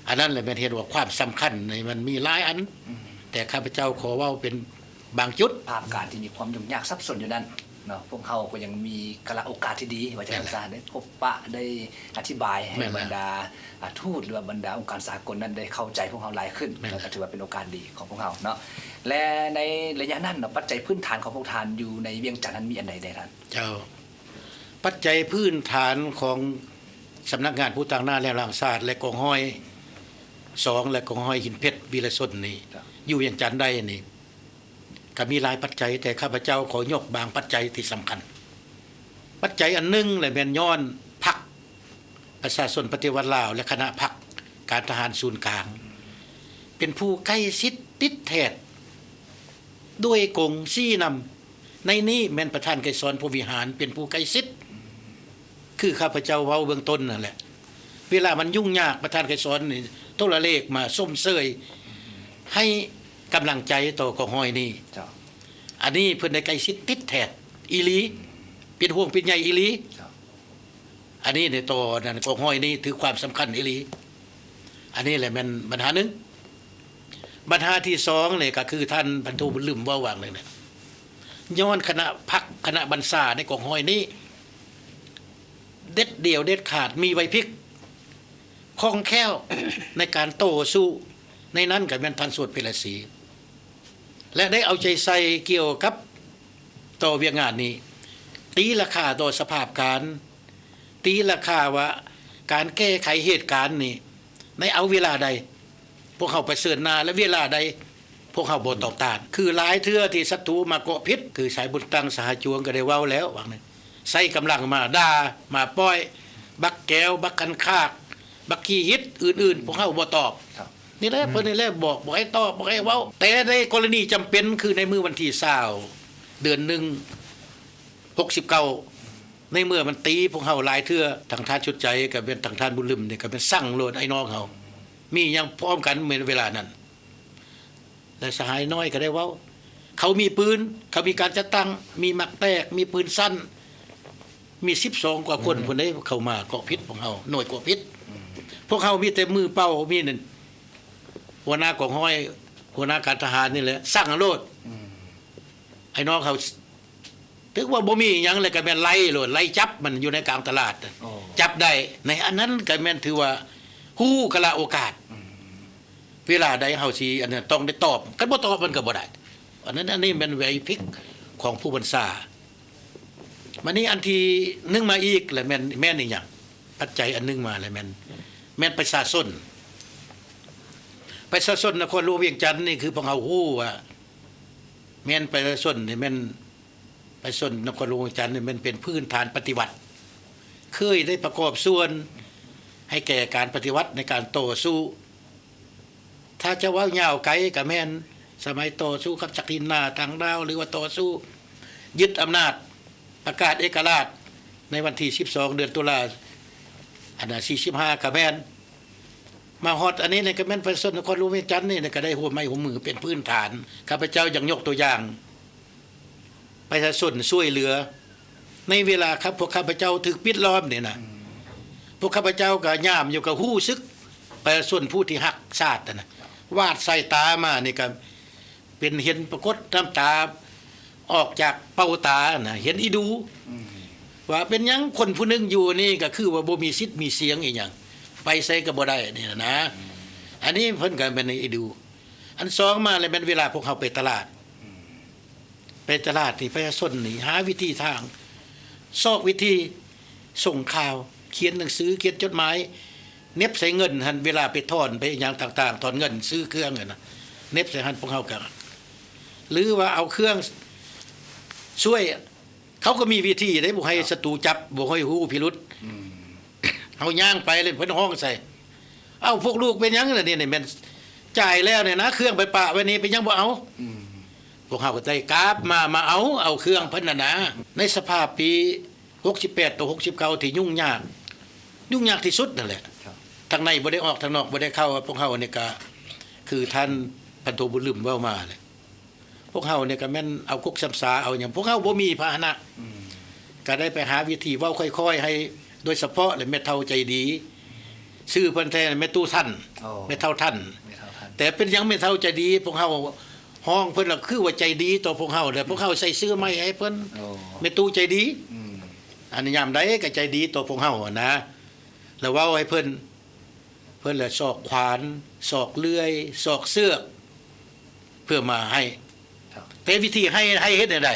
ອັນນັ້ນແຫຼະແມ່ນເຫັນວ່າຄວາມສຳຄັນນີ້ມັນມີຫຼາຍອັນ ອືມ ແຕ່ຂ້າພະເຈົ້າຂໍເວົ້າເປັນບາງຈຸດ. ພາບການທີ່ມີຄວາມຫຍຸ້ງຍາກສັບສົນຢູ່ນັ້ນເນາະ ພວກເຮົາກໍຍັງມີກາລະໂອກາດທີ່ດີ ວ່າຈະ ແມ່ນແຫຼະ ສານໄດ້ພົບປະ ໄດ້ອະທິບາຍໃຫ້ ແມ່ນແຫຼະ ບັນດາ ອາ ທູດ ຫຼືວ່າບັນດາອົງການສາກົນນັ້ນໄດ້ເຂົ້າໃຈພວກເຮົາຫຼາຍຂຶ້ນ ແມ່ນແຫຼະ ກໍຖືວ່າເປັນໂອກາດດີຂອງພວກເຮົາເນາະ. ແລະ ໃນໄລຍະນັ້ນເນາະ ປັດໄຈພື້ນຖານຂອງພວກທ່ານຢູ່ໃນວຽງຈັນນັ້ນມີອັນໃດແດ່ທ່ານ? ເຈົ້າ ປັດໄຈພື້ນຖານຂອງສຳນັກງານຜູ້ຕາງໜ້າແນວລາວແຫ່ງຊາດ ແລະ ກອງຮ້ອຍສອງ ແລະ ກອງຮ້ອຍຫີນເພັດ ວີລະຊົນນີ້ ເຈົ້າ ຢູ່ວຽງຈັນໃດນີ້ ກໍມີຫຼາຍປັດໄຈ ແຕ່ຂ້າພະເຈົ້າຂໍຍົກບາງປັດໄຈທີ່ສຳຄັນ. ປັດໄຈອັນໜຶ່ງແຫຼະແມ່ນຍ້ອນພັກປະຊາຊົນປະຕິວັດລາວ ແລະ ຄະນະພັກການທະຫານສູນກາງ ເປັນຜູ້ໃກ້ຊິດຕິດແທດ ດ້ວຍກົງຊີ້ນຳ. ໃນນີ້ແມ່ນປະທານໄກສອນ ພົມວິຫານ ເປັນຜູ້ໃກ້ຊິດ ຄືຂ້າພະເຈົ້າເວົ້າເບື້ອງຕົ້ນນັ້ນແຫຼະ. ເວລາມັນຫຍຸ້ງຍາກ ປະທານໄກສອນນີ້ໂທລະເລກມາຊົມເຊີຍ ໃຫ້ກຳລັງໃຈຕໍ່ກອງຮ້ອຍນີ້. ເຈົ້າ. ອັນນີ້ເພິ່ນໄດ້ໃກ້ຊິດຕິດແທດອີ່ຫຼີ ເປັນຫ່ວງເປັນໃຍອີ່ຫຼີ. ເຈົ້າ. ອັນນີ້ໃນຕໍ່ນັ້ນກອງຮ້ອຍນີ້ຖືຄວາມສຳຄັນອີ່ຫຼີ. ອັນນີ້ແຫຼະແມ່ນບັນຫາໜຶ່ງ. ບັນຫາທີສອງນີ້ກໍຄືທ່ານພັນໂທບຸນລຶມເວົ້າຫວ່າງໜຶ່ງນະ ຍ້ອນຄະນະພັກຄະນະບັນຊາໃນກອງຮ້ອຍນີ້ ເດັດດ່ຽວເດັດຂາດ ມີໄຫວພິບ ຄ່ອງແຄ້ວໃນການຕໍ່ສູ້. ໃນນັ້ນກໍແມ່ນທ່ານສວດເພັນລະສີ ແລະ ໄດ້ເອົາໃຈໃສ່ກ່ຽວກັບຕໍ່ວຽກງານນີ້ ຕີລາຄາຕໍ່ສະພາບການ ຕີລາຄາວ່າການແກ້ໄຂເຫດການນີ້ ໃນເອົາເວລາໃດ ພວກເຮົາປະເຊີນໜ້າ ແລະ ເວລາໃດພວກເຮົາບໍ່ຕອບຕ້ານ. ຄືຫຼາຍເທື່ອທີ່ສັດຕູມາເກາະພິດ ຄືສາຍບຸນຕັງ ສະຫາຍຈວງກໍໄດ້ເວົ້າແລ້ວວ່າງໜຶ່ງ ໃຊ້ກຳລັງມາດ່າ ມາປ້ອຍ ບັກແກວ ບັກຄັນຄາກ ບັກຂີ້ຫິດ ອື່ນໆ ພວກເຮົາບໍ່ຕອບ. ນີ້ແຫຼະ ເພິ່ນນີ້ແຫຼະບອກ ບໍ່ໃຫ້ຕອບ ບໍ່ໃຫ້ເວົ້າ. ແຕ່ໃນກໍລະນີຈຳເປັນ ຄືໃນມື້ວັນທີຊາວ ເດືອນໜຶ່ງ ຫົກສິບເກົ້າ ໃນເມື່ອມັນຕີພວກເຮົາຫຼາຍເທື່ອ ທັງທ່ານຊຸດໃຈ ກໍແມ່ນ ທັງທ່ານບຸນລຶມນີ້ ກໍແມ່ນສັ່ງໂລດ ໄອ້ນ້ອງເຮົາ ມີຫຍັງພ້ອມກັນເວລານັ້ນ. ແລະ ສະຫາຍນ້ອຍກໍໄດ້ເວົ້າ ເຂົາມີປືນ ເຂົາມີການຈັດຕັ້ງ ມີໝາກແຕກ ມີປືນສັ້ນ ມີສິບສອງກວ່າຄົນພຸ້ນເດ້ ເຂົ້າມາເກາະພິດພວກເຮົາ ໜ່ວຍເກາະພິດ. ພວກເຮົາມີແຕ່ມືເປົ່າ ມີນັ້ນ ຫົວໜ້າກອງຮ້ອຍ ຫົວໜ້າການທະຫານນີ້ແຫຼະ ສັ່ງໂລດ. ໄອ້ນ້ອງເຮົາ ຖືວ່າບໍ່ມີຫຍັງ ແລ້ວກໍແມ່ນໄລ່ໂລດ ໄລ່ຈັບມັນຢູ່ໃນກາງຕະຫຼາດ ຈັບໄດ້. ໃນອັນນັ້ນກໍແມ່ນຖືວ່າຮູ້ກາລະໂອກາດ ເວລາໃດເຮົາຊິອັນນັ້ນຕ້ອງໄດ້ຕອບ ຄັນບໍ່ຕອບມັນກໍບໍ່ໄດ້. ອັນນັ້ນ ອັນນີ້ແມ່ນໄຫວພິບຂອງຜູ້ບັນຊາ. ມານີ້ອັນທີໜຶ່ງມາອີກ ແລະ ແມ່ນ ແມ່ນອີຫຍັງ? ປັດໄຈອັນໜຶ່ງມາ ແລະ ແມ່ນ ແມ່ນປະຊາຊົນ. ປະຊາຊົນນະຄອນຫຼວງວຽງຈັນນີ້ ຄືພວກເຮົາຮູ້ວ່າ ແມ່ນປະຊາຊົນນີ້ແມ່ນ ປະຊາຊົນນະຄອນຫຼວງວຽງຈັນນີ້ແມ່ນເປັນພື້ນຖານປະຕິວັດ ເຄີຍໄດ້ປະກອບສ່ວນໃຫ້ແກ່ການປະຕິວັດໃນການຕໍ່ສູ້. ຖ້າຈະເວົ້າຍາວໄກກໍແມ່ນສະໄໝຕໍ່ສູ້ກັບຈັກຖິ່ນໜ້າຕ່າງດ້າວ ຫຼືວ່າຕໍ່ສູ້ຍຶດອຳນາດ ປະກາດເອກະລາດໃນວັນທີສິບສອງ ເດືອນຕຸລາ ອັນນະ ສີ່ສິບຫ້າ ກໍແມ່ນ. ມາຮອດອັນນີ້ນີ້ກໍແມ່ນປະຊາຊົນນະຄອນຫຼວງວຽງຈັນນີ້ກໍໄດ້ຮ່ວມໄມ້ຮ່ວມມືເປັນພື້ນຖານ. ຂ້າພະເຈົ້າຢາກຍົກຕົວຢ່າງ ປະຊາຊົນຊ່ວຍເຫຼືອ ໃນເວລາຄັບ ພວກຂ້າພະເຈົ້າຖືກປິດລ້ອມນີ້ນະ ພວກຂ້າພະເຈົ້າກໍຍາມຢູ່ ກໍຮູ້ສຶກປະຊາຊົນຜູ້ທີ່ຮັກຊາດຫັ້ນນະ ຫວາດສາຍຕາມານີ້ກໍເປັນເຫັນປາກົດນ້ຳຕາອອກຈາກເປົ້າຕານະ ເຫັນອີດູ ວ່າເປັນຫຍັງຄົນຜູ້ໜຶ່ງຢູ່ນີ້ກໍຄືວ່າບໍ່ມີສິດມີສຽງອີຫຍັງ ໄປໃສກໍບໍ່ໄດ້ນີ້ນະ. ອັນນີ້ເພິ່ນກໍແມ່ນອີດູ. ອັນສອງມາແລ້ວແມ່ນເວລາພວກເຮົາໄປຕະຫຼາດ ໄປຕະຫຼາດນີ້ປະຊາຊົນນີ້ຫາວິທີທາງ ຊອກວິທີສົ່ງຂ່າວ ຂຽນໜັງສື ຂຽນຈົດໝາຍ ເໜັບໃສ່ເງິນຫັ້ນ ເວລາໄປຖອນໄປຫຍັງຕ່າງໆ ຖອນເງິນຊື້ເຄື່ອງຫັ້ນນະ ເໜັບໃສ່ຫັ້ນ ພວກເຮົາກໍ ຫຼືວ່າເອົາເຄື່ອງຊ່ວຍ ເຂົາກໍມີວິທີເດ້ ບໍ່ໃຫ້ສັດຕູຈັບ ບໍ່ໃຫ້ຮູ້ພິລຸດ. ເຮົາຍ່າງໄປແລ້ວເພິ່ນຮ້ອງໃສ່ ເອົ້າ ພວກລູກເປັນຫຍັງລະນີ້ ນີ້ແມ່ນຈ່າຍແລ້ວນີ້ນະ ເຄື່ອງໄປປະໄວ້ນີ້ ເປັນຫຍັງບໍ່ເອົາ? ພວກເຮົາກໍໄດ້ກາບມາ ມາເອົາ ເອົາເຄື່ອງເພິ່ນຫັ້ນນະ. ໃນສະພາບປີຫົກສິບແປດຕໍ່ຫົກສິບເກົ້າ ທີ່ຫຍຸ້ງຍາກ ຫຍຸ້ງຍາກທີ່ສຸດນັ້ນແຫຼະ ທາງໃນບໍ່ໄດ້ອອກ ທາງນອກບໍ່ໄດ້ເຂົ້າ ພວກເຮົານີ້ກະ ຄືທ່ານພັນໂທບຸນລຶມເວົ້າມາແຫຼະ ພວກເຮົານີ້ກໍແມ່ນເອົາກົກຊຳສາເອົາຫຍັງ ພວກເຮົາບໍ່ມີພາຫະນະ ອືມ ກໍໄດ້ໄປຫາວິທີເວົ້າຄ່ອຍໆ ໃຫ້ ໂດຍສະເພາະແຫຼະແມ່ເຖົ້າໃຈດີ ຊື່ເພິ່ນແທ້ແມ່ຕູ້ທັນ ໂອ້ ແມ່ເຖົ້າທັນ ແມ່ເຖົ້າທັນ ແຕ່ເປັນຫຍັງແມ່ເຖົ້າໃຈດີ ພວກເຮົາຮ້ອງເພິ່ນລະຄືວ່າໃຈດີຕໍ່ພວກເຮົາ ແລະພວກເຮົາໃສ່ຊື່ໃໝ່ໃຫ້ເພິ່ນ ໂອ້ ແມ່ຕູ້ໃຈດີ ອືມ ອັນຍາມໃດກໍໃຈດີຕໍ່ພວກເຮົາຫັ້ນນະ ລະເວົ້າໃຫ້ເພິ່ນ ເພິ່ນລະຊອກຂວານ ຊອກເລື່ອຍ ຊອກເຊືອກ ເພື່ອມາໃຫ້ ແຕ່ວິທີໃຫ້ ໃຫ້ເຮັດແນວໃດ?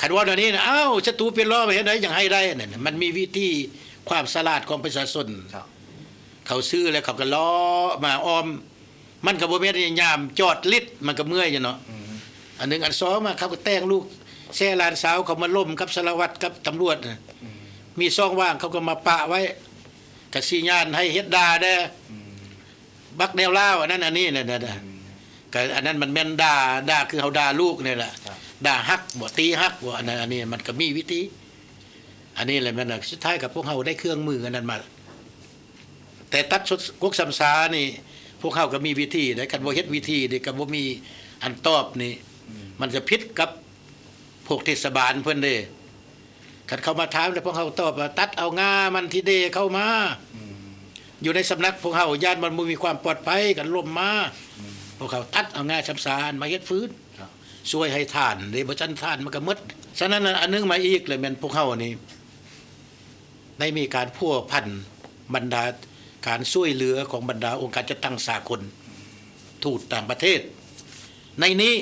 ຄັນເວົ້າແນວນີ້ນະ ອ້າວ ສັດຕູປິດລ້ອມ ເຮັດໃດຈັ່ງໃຫ້ໄດ້? ນັ້ນ ມັນມີວິທີຄວາມສະຫຼາດຂອງປະຊາຊົນ ເຂົາຊື້ແລ້ວເຂົາກໍເລາະມາອ້ອມ ມັນກໍບໍ່ແມ່ນຍາມຈອດລິດ ມັນກໍເມື່ອຍຢູ່ເນາະ ອັນໜຶ່ງ ອັນສອງມາ ເຂົາກໍແຕ່ງລູກແຊະຫຼານສາວ ເຂົາມາລົມກັບສາລະວັດ ກັບຕຳຫຼວດນະ ມີຊ່ອງວ່າງ ເຂົາກໍມາປະໄວ້ ກະຊິຍານໃຫ້ເຮັດດ່າແດ່ ບັກແນວລາວ ອັນນັ້ນອັນນີ້ນະ ກະອັນນັ້ນມັນແມ່ນດ່າ ດ່າຄືເຮົາດ່າລູກນີ້ແຫຼະ ດ່າຮັກບໍ ຕີຮັກບໍ ອັນນັ້ນອັນນີ້ ມັນກໍມີວິທີ ອັນນີ້ແຫຼະແມ່ນ ສຸດທ້າຍກໍພວກເຮົາໄດ້ເຄື່ອງມືອັນນັ້ນມາ ແຕ່ຕັດສົດ ກົກຊຳສານີ້ ພວກເຮົາກໍມີວິທີເດ້ ຄັນບໍ່ເຮັດວິທີນີ້ ກໍບໍ່ມີອັນຕອບນີ້ ມັນຈະຜິດກັບພວກເທດສະບານເພິ່ນເດ້ ຄັນເຂົາມາຖາມແລ້ວ ພວກເຮົາຕອບວ່າ ຕັດເອົາງ່າມັນທີ່ເດເຂົ້າມາ ຢູ່ໃນສຳນັກພວກເຮົາ ຢ້ານມັນບໍ່ມີຄວາມປອດໄພ ກໍລົ້ມມາ ພວກເຮົາຕັດເອົາງ່າຊຳສາມາເຮັດຟືນ ຊ່ວຍໃຫ້ຖ່ານເດ້ ບໍ່ຊັ້ນຖ່ານມັນກໍໝົດ ສະນັ້ນ ອັນໜຶ່ງມາອີກແຫຼະ ແມ່ນພວກເຮົານີ້ ໄດ້ມີການພົວພັນບັນດາການຊ່ວຍເຫຼືອຂອງບັນດາອົງການຈັດຕັ້ງສາກົນ ທູດຕ່າງປະເທດ ໃນນີ້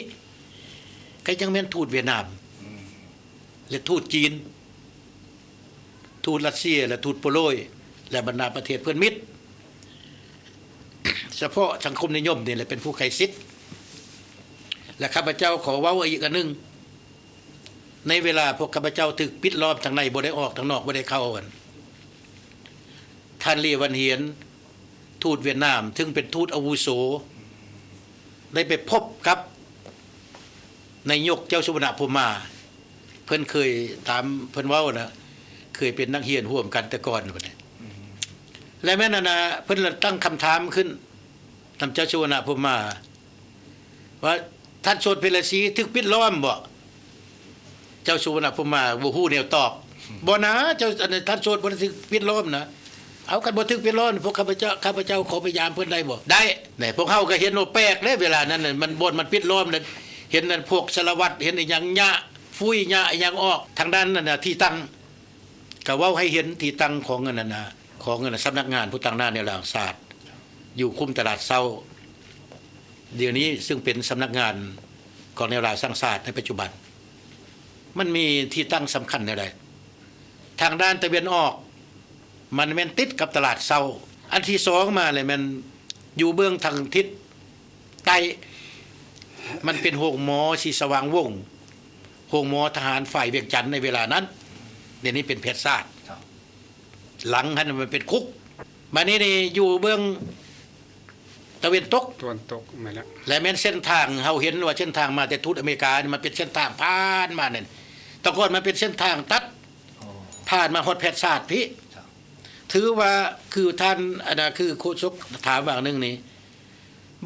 ກໍຍັງແມ່ນທູດຫວຽດນາມ ແລະ ທູດຈີນ, ທູດຣັດເຊຍ ແລະ ທູດໂປໂລຍ ແລະ ບັນດາປະເທດເພື່ອນມິດ. ສະເພາະສັງຄົມນິຍົມນີ້ແຫຼະເປັນຜູ້ໃກ້ຊິດ. ແລະ ຂ້າພະເຈົ້າຂໍເວົ້າອີກອັນໜຶ່ງ, ໃນເວລາພວກຂ້າພະເຈົ້າຖືກປິດລ້ອມທາງໃນ ບໍ່ໄດ້ອອກທາງນອກ ບໍ່ໄດ້ເຂົ້າຫັ້ນ, ທ່ານ ເລ ວັນຮຽນ ທູດຫວຽດນາມ ເຊິ່ງເປັນທູດອາວຸໂສ ໄດ້ໄປພົບກັບນາຍົກເຈົ້າສຸວັນນະພົມມາ. ເພິ່ນເຄີຍ ຕາມເພິ່ນເວົ້ານະ ເຄີຍເປັນນັກຮຽນຮ່ວມກັນແຕ່ກ່ອນພຸ້ນນະ. ແລະແມ່ນອັນນະ ເພິ່ນລະຕັ້ງຄຳຖາມຂຶ້ນນຳເຈົ້າສຸວັນນະພົມມາ ວ່າ ທ່ານ ໂສດ ເພັນລະສີ ຖືກປິດລ້ອມບໍ? ເຈົ້າສຸວັນນະພົມມາບໍ່ຮູ້ແນວຕອບ. ບໍ່ນາ ເຈົ້າ ອັນນັ້ນ ທ່ານ ໂສດ ບໍ່ໄດ້ຖືກປິດລ້ອມນະ. ເອົາ ຄັນບໍ່ຖືກປິດລ້ອມ ພວກຂ້າພະເຈົ້າ ຂ້າພະເຈົ້າຂໍໄປຢາມເພິ່ນໄດ້ບໍ່? ໄດ້. ແນ່ ພວກເຮົາກໍເຫັນວ່າແປກເດ້ ເວລານັ້ນນະ ມັນ ບ່ອນມັນປິດລ້ອມນັ້ນ ເຫັນນັ້ນ ພວກສາລະວັດ ເຫັນອີ່ຫຍັງ ຍະ ຟຸ້ຍ ຍະອີ່ຫຍັງອອກ ທາງດ້ານນັ້ນນະ ທີ່ຕັ້ງ ກໍເວົ້າໃຫ້ເຫັນທີ່ຕັ້ງຂອງອັນນັ້ນນະ ຂອງອັນນັ້ນ ສຳນັກງານຜູ້ຕາງໜ້າແນວລາວສ້າງຊາດ ຢູ່ຄຸ້ມຕະຫຼາດເຊົ້າ ດຽວນີ້ ຊຶ່ງເປັນສຳນັກງານຂອງແນວລາວສ້າງຊາດໃນປັດຈຸບັນ. ມັນມີທີ່ຕັ້ງສຳຄັນແນວໃດ? ທາງດ້ານຕາເວັນອອກ ມັນແມ່ນຕິດກັບຕະຫຼາດເຊົ້າ. ອັນທີສອງມາແລ້ວແມ່ນຢູ່ເບື້ອງທາງທິດໃຕ້ ມັນເປັນໂຮງໝໍສີສະຫວ່າງວົງ ໂຮງໝໍທະຫານຝ່າຍວຽງຈັນໃນເວລານັ້ນ. ດຽວນີ້ເປັນແພດສາດ. ຫຼັງຫັ້ນມັນເປັນຄຸກ. ບາດນີ້ນີ້ຢູ່ເບື້ອງຕາເວັນຕົກ ຕາເວັນຕົກ ແມ່ນແລ້ວ ແລະແມ່ນເສັ້ນທາງ ເຮົາເຫັນວ່າເສັ້ນທາງມາແຕ່ທູດອາເມລິການີ້ ມັນເປັນເສັ້ນທາງຜ່ານມານັ້ນ. ແຕ່ກ່ອນມັນເປັນເສັ້ນທາງຕັດ ຜ່ານມາຮອດແພດສາດພີ້. ຖືວ່າຄືທ່ານ ອັນນະ ຄືໂຄສົກຖາມວ່າງໜຶ່ງນີ້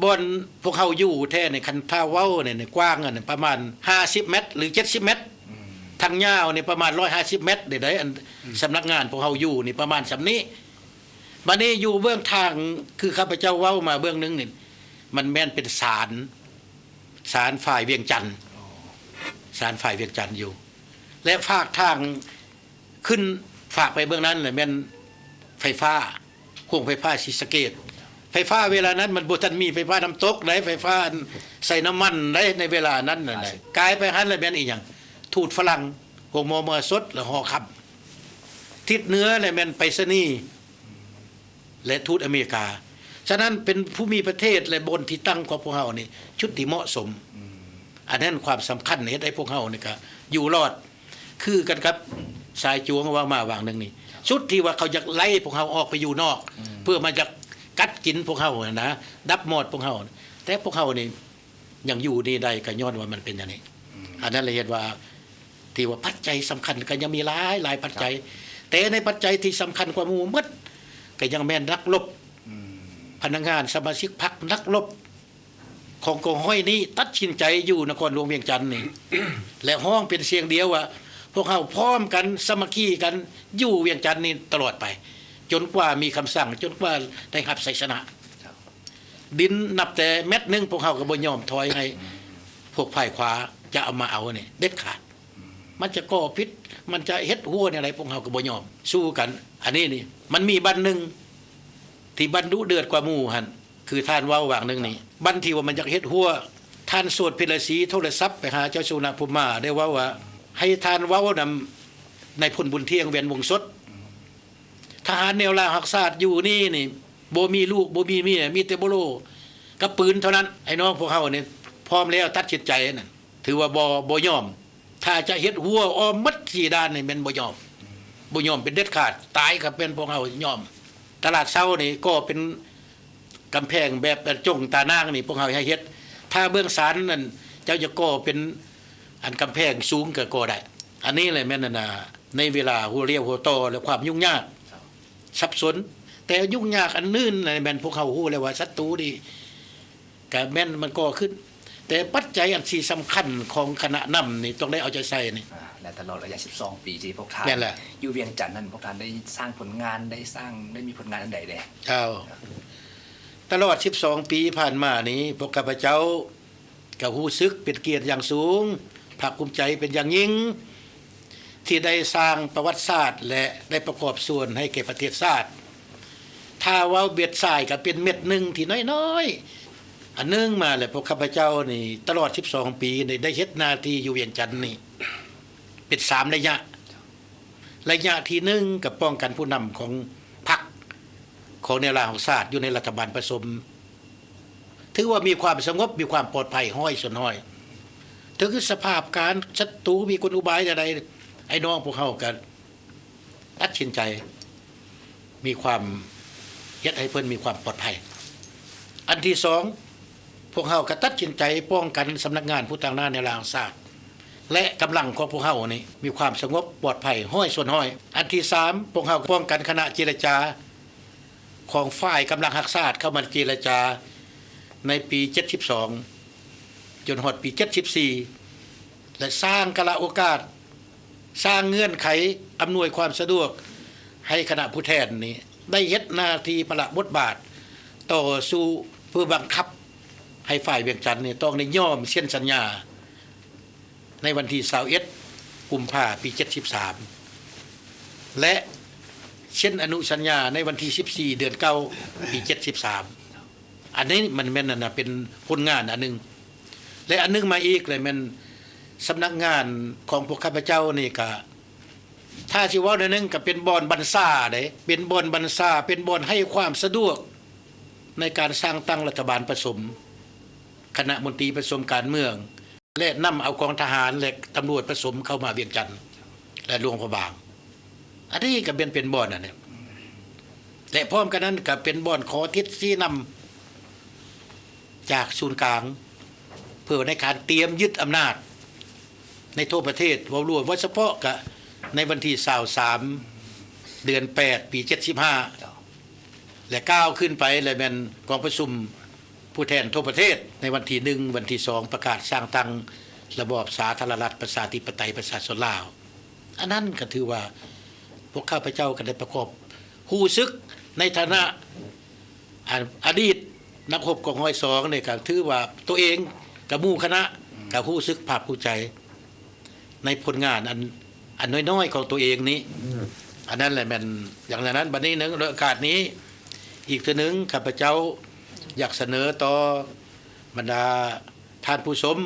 ບ່ອນພວກເຮົາຢູ່ແທ້ນີ້ ຄັນຖ້າເວົ້ານີ້ ກວ້າງອັນປະມານຫ້າສິບແມັດ ຫຼື ເຈັດສິບແມັດ. ທາງຍາວນີ້ປະມານຮ້ອຍຫ້າສິບແມັດເດ້ ອັນສຳນັກງານພວກເຮົາຢູ່ນີ້ປະມານສ່ຳນີ້. ບາດນີ້ຢູ່ເບື້ອງທາງ ຄືຂ້າພະເຈົ້າເວົ້າມາເບື້ອງໜຶ່ງນີ້ ມັນແມ່ນເປັນສານ ສານຝ່າຍວຽງຈັນ ສານຝ່າຍວຽງຈັນຢູ່ ແລະ ຟາກທາງ ຂຶ້ນຟາກໄປເບື້ອງນັ້ນແຫຼະແມ່ນໄຟຟ້າ ໂຮງໄຟຟ້າສີສະເກດ. ໄຟຟ້າເວລານັ້ນມັນບໍ່ທັນມີໄຟຟ້ານ້ຳຕົກໃດ໋ ໄຟຟ້າໃສ່ນ້ຳມັນໃດ໋ ໃນເວລານັ້ນນະ. ກາຍໄປຫັ້ນແລ້ວແມ່ນອີ່ຫຍັງ? ທູດຝຣັ່ງ ໂຮງໝໍເມືອສົດ ແລະ ຫໍຄຳ. ທິດເໜືອແລ້ວແມ່ນໄປສະນີ ແລະ ທູດອາເມລິກາ. ສະນັ້ນເປັນພູມິປະເທດ ແລະ ບ່ອນທີ່ຕັ້ງຂອງພວກເຮົານີ້ ຈຸດທີ່ເໝາະສົມ. ອັນນັ້ນຄວາມສຳຄັນເຮັດໃຫ້ພວກເຮົານີ້ກະຢູ່ລອດ. ຄືກັນກັບສາຍຈວງເວົ້າມາຫວ່າງໜຶ່ງນີ້ ສຸດທີ່ວ່າເຂົາຢາກໄລ່ພວກເຮົາອອກໄປຢູ່ນອກ ເພື່ອມາຢາກກັດກິນພວກເຮົາຫັ້ນນະ ດັບມອດພວກເຮົາ. ແຕ່ພວກເຮົານີ້ຍັງຢູ່ນີ້ໄດ້ ກໍຍ້ອນວ່າມັນເປັນຢ່າງນີ້. ອັນນັ້ນລະເຮັດວ່າ ທີ່ວ່າປັດໄຈສຳຄັນ ກໍຍັງມີຫຼາຍ ຫຼາຍປັດໄຈ ແຕ່ໃນປັດໄຈທີ່ສຳຄັນກວ່າໝູ່ໝົດ ກໍຍັງແມ່ນນັກລົບ ພ ພະນັກງານສະມາຊິກພັກນັກລົບຂອງກອງຮ້ອຍນີ້ຕັດສິນໃຈຢູ່ນະຄອນຫຼວງວຽງຈັນນີ້ ແລະ ຮ້ອງເປັນສຽງດຽວວ່າ ພວກເຮົາພ້ອມກັນສາມັກຄີກັນຢູ່ວຽງຈັນນີ້ຕະຫຼອດໄປ ຈົນກວ່າມີຄຳສັ່ງ ຈົນກວ່າໄດ້ຮັບໄຊຊະນະ. ດິນນັບແຕ່ແມັດໜຶ່ງ ພວກເຮົາກໍບໍ່ຍອມຖອຍໃຫ້ພວກຝ່າຍຂວາຈະເອົາມາເອົານີ້ເດັດຂາດ. ມັນຈະກໍ່ຜິດ ມັນຈະເຮັດຮົ້ວແນວໃດ ພວກເຮົາກໍບໍ່ຍອມ ສູ້ກັນ. ອັນນີ້ນີ້ ມັນມີບັ້ນໜຶ່ງທີ່ບັ້ນດຸເດືອດກວ່າໝູ່ຫັ້ນ ຄືທ່ານເວົ້າຫວ່າງໜຶ່ງນີ້ ບັ້ນທີ່ວ່າມັນຢາກເຮັດຮົ້ວ ທ່ານໂສດເພັນລາສີໂທລະສັບໄປຫາເຈົ້າສຸວັນນະພູມມາ ໄດ້ເວົ້າວ່າ ໃຫ້ທ່ານເວົ້ານຳນາຍພົນບຸນທ່ຽງ ແວ່ນວົງສົດ ທະຫານແນວລາວຮັກຊາດຢູ່ນີ້ນີ້ ບໍ່ມີລູກ ບໍ່ມີເມຍ ມີແຕ່ໂບໂລກັບປືນເທົ່ານັ້ນ. ໄອ້ນ້ອງພວກເຮົານີ້ ພ້ອມແລ້ວ ຕັດສິນໃຈນັ້ນ ຖືວ່າບໍ່ ບໍ່ຍອມ. ຖ້າຈະເຮັດຮົ້ວອ້ອມໝົດສີ່ດ້ານນີ້ ແມ່ນບໍ່ຍອມ ບໍ່ຍອມເປັນເດັດຂາດ. ຕາຍກໍແມ່ນພວກເຮົາຍອມ. ຕະຫຼາດເຊົ້ານີ້ກໍເປັນກຳແພງແບບຈົ່ງຕານາງນີ້ ພວກເຮົາໃຫ້ເຮັດ. ຖ້າເບື້ອງຊານນັ້ນ ເຈົ້າຈະກໍ່ເປັນອັນກຳແພງສູງກໍກໍ່ໄດ້. ອັນນີ້ແຫຼະແມ່ນອັນນ່າ ໃນເວລາຫົວລຽວຫົວຕໍ່ ແລະ ຄວາມຫຍຸ້ງຍາກ ສັບສົນ. ແຕ່ຫຍຸ້ງຍາກອັນອື່ນແມ່ນພວກເຮົາຮູ້ແລ້ວວ່າສັດຕູນີ້ກະແມ່ນມັນກໍ່ຂຶ້ນ. ແຕ່ປັດໄຈອັນທີ່ສຳຄັນຂອງຄະນະນຳນີ້ຕ້ອງໄດ້ເອົາໃຈໃສ່ນີ້ ອ່າ ແລະ ຕະຫຼອດໄລຍະສິບສອງປີທີ່ພວກທ່ານ ແມ່ນແຫຼະ ຢູ່ວຽງຈັນນັ້ນ ພວກທ່ານໄດ້ສ້າງຜົນງານ ໄດ້ສ້າງ ໄດ້ມີຜົນງານອັນໃດແດ່? ເຈົ້າ ຕະຫຼອດສິບສອງປີຜ່ານມານີ້ ພວກຂ້າພະເຈົ້າ ກໍຮູ້ສຶກເປັນກຽດຢ່າງສູງ, ພາກພູມໃຈເປັນຢ່າງຍິ່ງ ທີ່ໄດ້ສ້າງປະຫວັດສາດ ແລະ ໄດ້ປະກອບສ່ວນໃຫ້ແກ່ປະເທດຊາດ. ຖ້າເວົ້າເບັດຊາຍກໍເປັນເມັດໜຶ່ງທີ່ນ້ອຍໆ ອັນໜຶ່ງມາແຫຼະ. ພວກຂ້າພະເຈົ້ານີ້ ຕະຫຼອດສິບສອງປີນີ້ ໄດ້ເຮັດໜ້າທີ່ຢູ່ວຽງຈັນນີ້ເປັນສາມໄລຍະ. ໄລຍະທີໜຶ່ງ ກໍປ້ອງກັນຜູ້ນຳຂອງພັກ ຂອງແນວລາວຮັກຊາດ ຢູ່ໃນລັດຖະບານປະສົມ ຖືວ່າມີຄວາມສະຫງົບ ມີຄວາມປອດໄພຮ້ອຍສ່ວນຮ້ອຍ. ເຖິງສະພາບການສັດຕູມີກົນອຸບາຍແນວໃດ ໄອ້ນ້ອງພວກເຮົາກໍຕັດສິນໃຈມີຄວາມ ເຮັດໃຫ້ເພິ່ນມີຄວາມປອດໄພ. ອັນທີສອງ ພວກເຮົາກໍຕັດສິນໃຈປ້ອງກັນສຳນັກງານຜູ້ຕາງໜ້າແນວລາວຮັກຊາດ ແລະ ກຳລັງຂອງພວກເຮົານີ້ມີຄວາມສະຫງົບປອດໄພຮ້ອຍສ່ວນຮ້ອຍ. ອັນທີສາມ ພວກເຮົາປ້ອງກັນຄະນະເຈລະຈາ ຂອງຝ່າຍກຳລັງຮັກຊາດເຂົ້າມາເຈລະຈາໃນປີເຈັດສິບສອງ ຈົນຮອດປີເຈັດສິບສີ່ ແລະ ສ້າງກາລະໂອກາດ, ສ້າງເງື່ອນໄຂ, ອຳນວຍຄວາມສະດວກໃຫ້ຄະນະຜູ້ແທນນີ້ໄດ້ເຮັດໜ້າທີ່ພາລະບົດບາດ ຕໍ່ສູ້ເພື່ອບັງຄັບໃຫ້ຝ່າຍວຽງຈັນນີ້ຕ້ອງໄດ້ຍອມເຊັນສັນຍາ ໃນວັນທີຊາວເອັດ ກຸມພາ ປີເຈັດສິບສາມ ແລະ ເຊັນອະນຸສັນຍາໃນວັນທີສິບສີ່ ເດືອນເກົ້າ ປີເຈັດສິບສາມ. ອັນນີ້ມັນແມ່ນ ອັນນະ ເປັນຜົນງານອັນໜຶ່ງ ແລະ ອັນໜຶ່ງມາອີກແຫຼະ ແມ່ນສຳນັກງານຂອງພວກຂ້າພະເຈົ້ານີ້ກະ ຖ້າຊິເວົ້າແນວໜຶ່ງກະເປັນບ່ອນບັນຊາເດ້ ເປັນບ່ອນບັນຊາ ເປັນບ່ອນໃຫ້ຄວາມສະດວກໃນການສ້າງຕັ້ງລັດຖະບານປະສົມ, ຄະນະມົນຕີປະສົມການເມືອງ ແລະ ນຳເອົາກອງທະຫານ ແລະ ຕຳຫຼວດປະສົມເຂົ້າມາວຽງຈັນ ແລະ ຫຼວງພະບາງ. ອັນນີ້ກໍເປັນ ເປັນບ່ອນອັນນີ້ ແລະ ພ້ອມກັນນັ້ນກໍເປັນບ່ອນຂໍທິດຊີ້ນຳຈາກສູນກາງ ເພື່ອໃນການຕຽມຍຶດອຳນາດໃນທົ່ວປະເທດເວົ້າລວມ, ເວົ້າສະເພາະກະໃນວັນທີຊາວສາມ ເດືອນແປດ ປີເຈັດສິບຫ້າ ແລະ ກ້າວຂຶ້ນໄປ ແລະ ແມ່ນກອງປະຊຸມ ຜູ້ແທນທົ່ວປະເທດໃນວັນທີໜຶ່ງ ວັນທີສອງ ປະກາດສ້າງຕັ້ງລະບອບສາທາລະນະລັດ ປະຊາທິປະໄຕ ປະຊາຊົນລາວ. ອັນນັ້ນກໍຖືວ່າພວກຂ້າພະເຈົ້າກໍໄດ້ປະກອບຮູ້ສຶກໃນຖານະ ອາ ອະດີດນັກຮົບກອງຮ້ອຍສອງນີ້ ກໍຖືວ່າໂຕເອງກັບໝູ່ຄະນະກໍຮູ້ສຶກພາກພູມໃຈ ໃນຜົນງານອັນ ອັນນ້ອຍໆຂອງຕົວເອງນີ້. ອັນນັ້ນແຫຼະແມ່ນຢ່າງນັ້ນ. ບັດນີ້ໃນໂອກາດນີ້ ອີກເທື່ອໜຶ່ງ ຂ້າພະເຈົ້າຢາກສະເໜີຕໍ່ບັນດາທ່ານຜູ້ຊົມ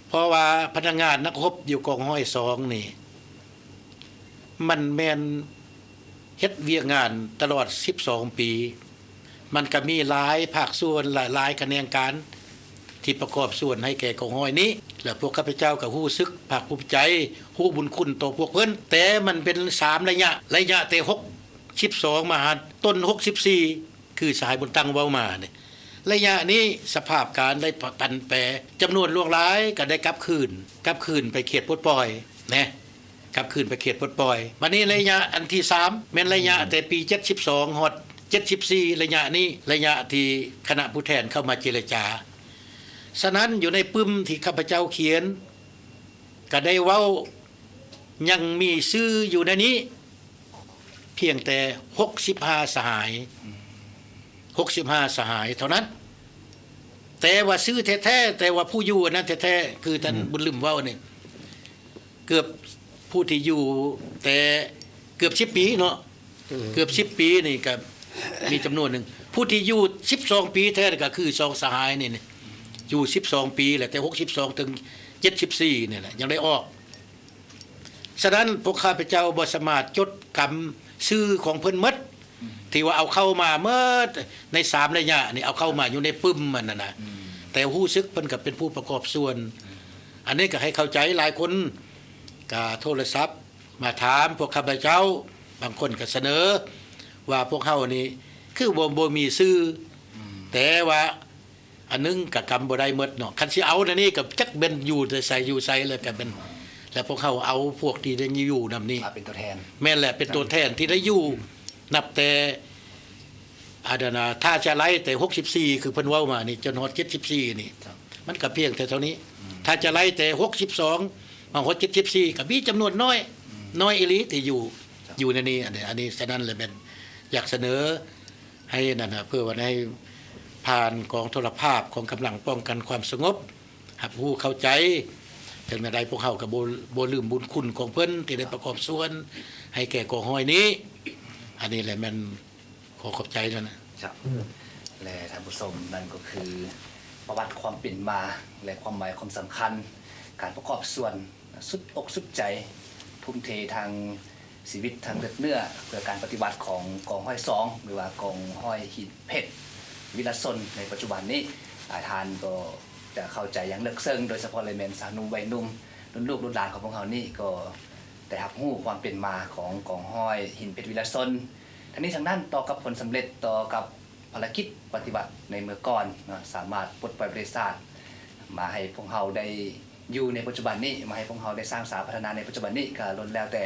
ເພາະວ່າພະນັກງານນັກຮົບຢູ່ກອງຮ້ອຍສອງນີ້ ມັນແມ່ນເຮັດວຽກງານຕະຫຼອດສິບສອງປີ. ມັນກໍມີຫຼາຍພາກສ່ວນ ຫຼາຍ ຫຼາຍຂະແໜງການທີ່ປະກອບສ່ວນໃຫ້ແກ່ກອງຮ້ອຍນີ້ ແລະ ພວກຂ້າພະເຈົ້າກໍຮູ້ສຶກພາກພູມໃຈ ຮູ້ບຸນຄຸນຕໍ່ພວກເພິ່ນ. ແຕ່ມັນເປັນສາມໄລຍະ, ໄລຍະແຕ່ຫົກສິບສອງມາຫາຕົ້ນຫົກສິບສີ່ ຄືສະຫາຍບຸນຕັ້ງເວົ້າມານີ້ ໄລຍະນີ້ສະພາບການໄດ້ຜັນແປ, ຈຳນວນຫຼວງຫຼາຍກໍໄດ້ກັບຄືນ, ກັບຄືນໄປເຂດປົດປ່ອຍແນະ. ກັບຄືນໄປເຂດປົດປ່ອຍ. ບັດນີ້ໄລຍະອັນທີສາມ ແມ່ນໄລຍະ ອືມ ແຕ່ປີເຈັດສິບສອງຮອດ ເຈັດສິບສີ່ ໄລຍະນີ້ ໄລຍະທີ່ຄະນະຜູ້ແທນເຂົ້າມາເຈລະຈາ. ສະນັ້ນ ຢູ່ໃນປຶ້ມທີ່ຂ້າພະເຈົ້າຂຽນ ກະໄດ້ເວົ້າ ຍັງມີຊື່ຢູ່ໃນນີ້ພຽງແຕ່ຫົກສິບຫ້າສະຫາຍ, ຫົກສິບຫ້າສະຫາຍເທົ່ານັ້ນ. ແຕ່ວ່າຊື່ແທ້ໆ ແຕ່ວ່າຜູ້ຢູ່ອັນນັ້ນແທ້ໆ ຄືທ່ານ ອືມ ບຸນລືມເວົ້ານີ້ ເກືອບ ຜູ້ທີ່ຢູ່ແຕ່ເກືອບສິບປີເນາະ, ອືມ ເກືອບສິບປີນີ້ກະມີຈຳນວນໜຶ່ງ. ຜູ້ທີ່ຢູ່ສິບສອງປີແທ້ກໍຄືສອງສະຫາຍນີ້ ຢູ່ສິບສອງປີແຫຼະ ແຕ່ຫົກສິບສອງເຖິງເຈັດສິບສີ່ນີ້ແຫຼະ ຍັງໄດ້ອອກ. ສະນັ້ນ ພວກຂ້າພະເຈົ້າບໍ່ສາມາດຈົດກຳຊື່ຂອງເພິ່ນໝົດ ອືມ ທີ່ວ່າເອົາເຂົ້າມາໝົດໃນສາມໄລຍະນີ້ ເອົາເຂົ້າມາຢູ່ໃນປຶ້ມຫັ້ນນະ ອືມ ແຕ່ຮູ້ສຶກເພິ່ນກໍເປັນຜູ້ປະກອບສ່ວນ. ອືມ ອັນນີ້ກໍໃຫ້ເຂົ້າໃຈ ຫຼາຍຄົນກໍໂທລະສັບມາຖາມພວກຂ້າພະເຈົ້າ, ບາງຄົນກໍສະເໜີວ່າພວກເຮົານີ້ຄືບໍ່ ບໍ່ມີຊື່ ອືມ ແຕ່ວ່າ ອັນໜຶ່ງກະກຳບໍ່ໄດ້ໝົດເນາະ. ຄັນຊິເອົາແນວນີ້ກະຈັກແມ່ນຢູ່ແຕ່ໃສຢູ່ໃສ ແລ້ວກະແມ່ນ ແລ້ວພວກເຮົາເອົາພວກທີ່ໄດ້ຢູ່ນຳນີ້ ມາເປັນຕົວແທນ. ແມ່ນແຫຼະ ເປັນຕົວແທນທີ່ໄດ້ຢູ່ ອືມ ນັບແຕ່ ອັນນັ້ນນະ ຖ້າຈະໄລ່ແຕ່ຫົກສິບສີ່ ຄືເພິ່ນເວົ້າມານີ້ ຈົນຮອດເຈັດສິບສີ່ນີ້ ມັນກະພຽງແຕ່ເທົ່ານີ້. ອືມ ຖ້າຈະໄລ່ແຕ່ຫົກສິບສອງມາຮອດເຈັດສິບສີ່ ກະມີຈຳນວນນ້ອຍ ອືມ ນ້ອຍອີ່ຫຼີທີ່ຢູ່ ຢູ່ໃນນີ້. ອັນນີ້ ອັນນີ້ ສະນັ້ນແຫຼະ ແມ່ນຢາກສະເໜີ ໃຫ້ນັ້ນນະ ເພື່ອວ່າໃຫ້ຜ່ານກອງໂທລະພາບຂອງກຳລັງປ້ອງກັນຄວາມສະຫງົບ ຮັບຮູ້ເຂົ້າໃຈ. ເຖິງແນວໃດພວກເຮົາກໍບໍ່ ບໍ່ລືມບຸນຄຸນຂອງເພິ່ນທີ່ໄດ້ປະກອບສ່ວນໃຫ້ແກ່ກອງຮ້ອຍນີ້. ອັນນີ້ແຫຼະແມ່ນຂໍຂອບໃຈນັ້ນນະ. ເຈົ້າ ແລະ ທ່ານຜູ້ຊົມ ນັ້ນກໍຄືປະຫວັດຄວາມເປັນມາ ແລະ ຄວາມໝາຍຄວາມສຳຄັນ ການປະກອບສ່ວນ ສຸດອົກສຸດໃຈ ທຸ່ມເທທັງຊີວິດທັງເລືອດເນື້ອ ເພື່ອການປະຕິວັດຂອງກອງຮ້ອຍສອງ ຫຼືວ່າກອງຮ້ອຍຫີນເພັດວິລະຊົນໃນປັດຈຸບັນນີ້. ຫຼາຍທ່ານກໍຈະເຂົ້າໃຈຢ່າງເລິກເຊິ່ງ ໂດຍສະເພາະເລີຍແມ່ນຊາວໜຸ່ມໄວໜຸ່ມ ລຸ້ນລູກລຸ້ນຫຼານຂອງພວກເຮົານີ້ ກໍໄດ້ຮັບຮູ້ຄວາມເປັນມາຂອງກອງຮ້ອຍຫີນເພັດວິລະຊົນ. ທັງນີ້ທັງນັ້ນ ຕໍ່ກັບຜົນສຳເລັດ ຕໍ່ກັບ ພາລະກິດປະຕິວັດໃນເມື່ອກ່ອນເນາະ ສາມາດປົດປ່ອຍປະເທດຊາດມາໃຫ້ພວກເຮົາໄດ້ຢູ່ໃນປັດຈຸບັນນີ້ ມາໃຫ້ພວກເຮົາໄດ້ສ້າງສາພັດທະນາໃນປັດຈຸບັນນີ້ ກໍລ້ວນແລ້ວແຕ່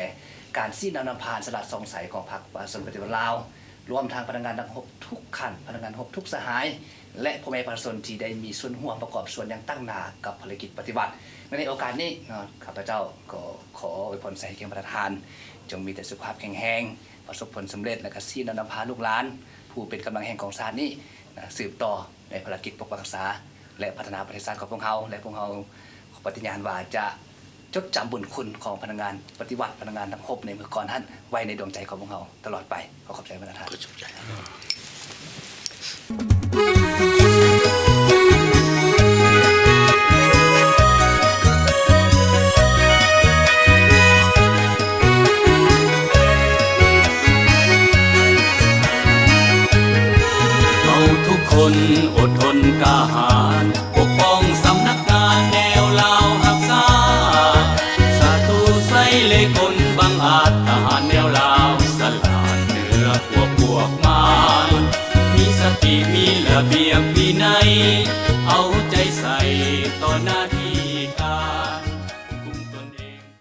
ການຊີ້ນຳນຳພາອັນສະຫຼາດສ່ອງໃສຂອງພັກປະຊາຊົນປະຕິວັດລາວ, ລວມທັງພະນັກງານທັງຫົກທຸກຂັ້ນ, ພະນັກງານຫົກທຸກສະຫາຍ ແລະ ພໍ່ແມ່ປະຊາຊົນທີ່ໄດ້ມີສ່ວນຮ່ວມປະກອບສ່ວນຢ່າງຕັ້ງໜ້າກັບພາລະກິດປະຕິວັດ. ໃນໂອກາດນີ້ເນາະ ຂ້າພະເຈົ້າກໍຂໍອວຍພອນໃຫ້ແກ່ບັນດາທ່ານ ຈົ່ງມີແຕ່ສຸຂະພາບແຂງແຮງ, ປະສົບຜົນສຳເລັດ ແລະ ກະຊີ້ນຳນຳພາລູກຫຼານ ຜູ້ເປັນກຳລັງແຫ່ງຂອງຊາດນີ້ນະ ສືບຕໍ່ໃນພາລະກິດປົກປັກຮັກສາ ແລະ ພັດທະນາປະເທດຊາດຂອງພວກເຮົາ ແລະ ພວກເຮົາຂໍປະຕິຍານວ່າຈະຈົດຈຳບຸນຄຸນຂອງພະນັກງານປະຕິວັດ, ພະນັກງານນັກຮົບໃນເມື່ອກ່ອນຫັ້ນ ໄວ້ໃນດວງໃຈຂອງພວກເຮົາຕະຫຼອດໄປ. ຂໍຂອບໃຈບັນດາທ່ານ. ເຮົາທຸກຄົນອົດທົນກ້າຫານ ປົກປ້ອງສຳນັກງານແນວລາວຮັກຊາດ ສາທຸໄຊເລກົນບັງອາດ ທະຫານແນວລາວສະຫຼາດເໜືອພວກພວກມານ ມີສະຕິມີລະບຽບວິໄນ ເອົາໃຈໃສ່ຕໍ່ໜ້າ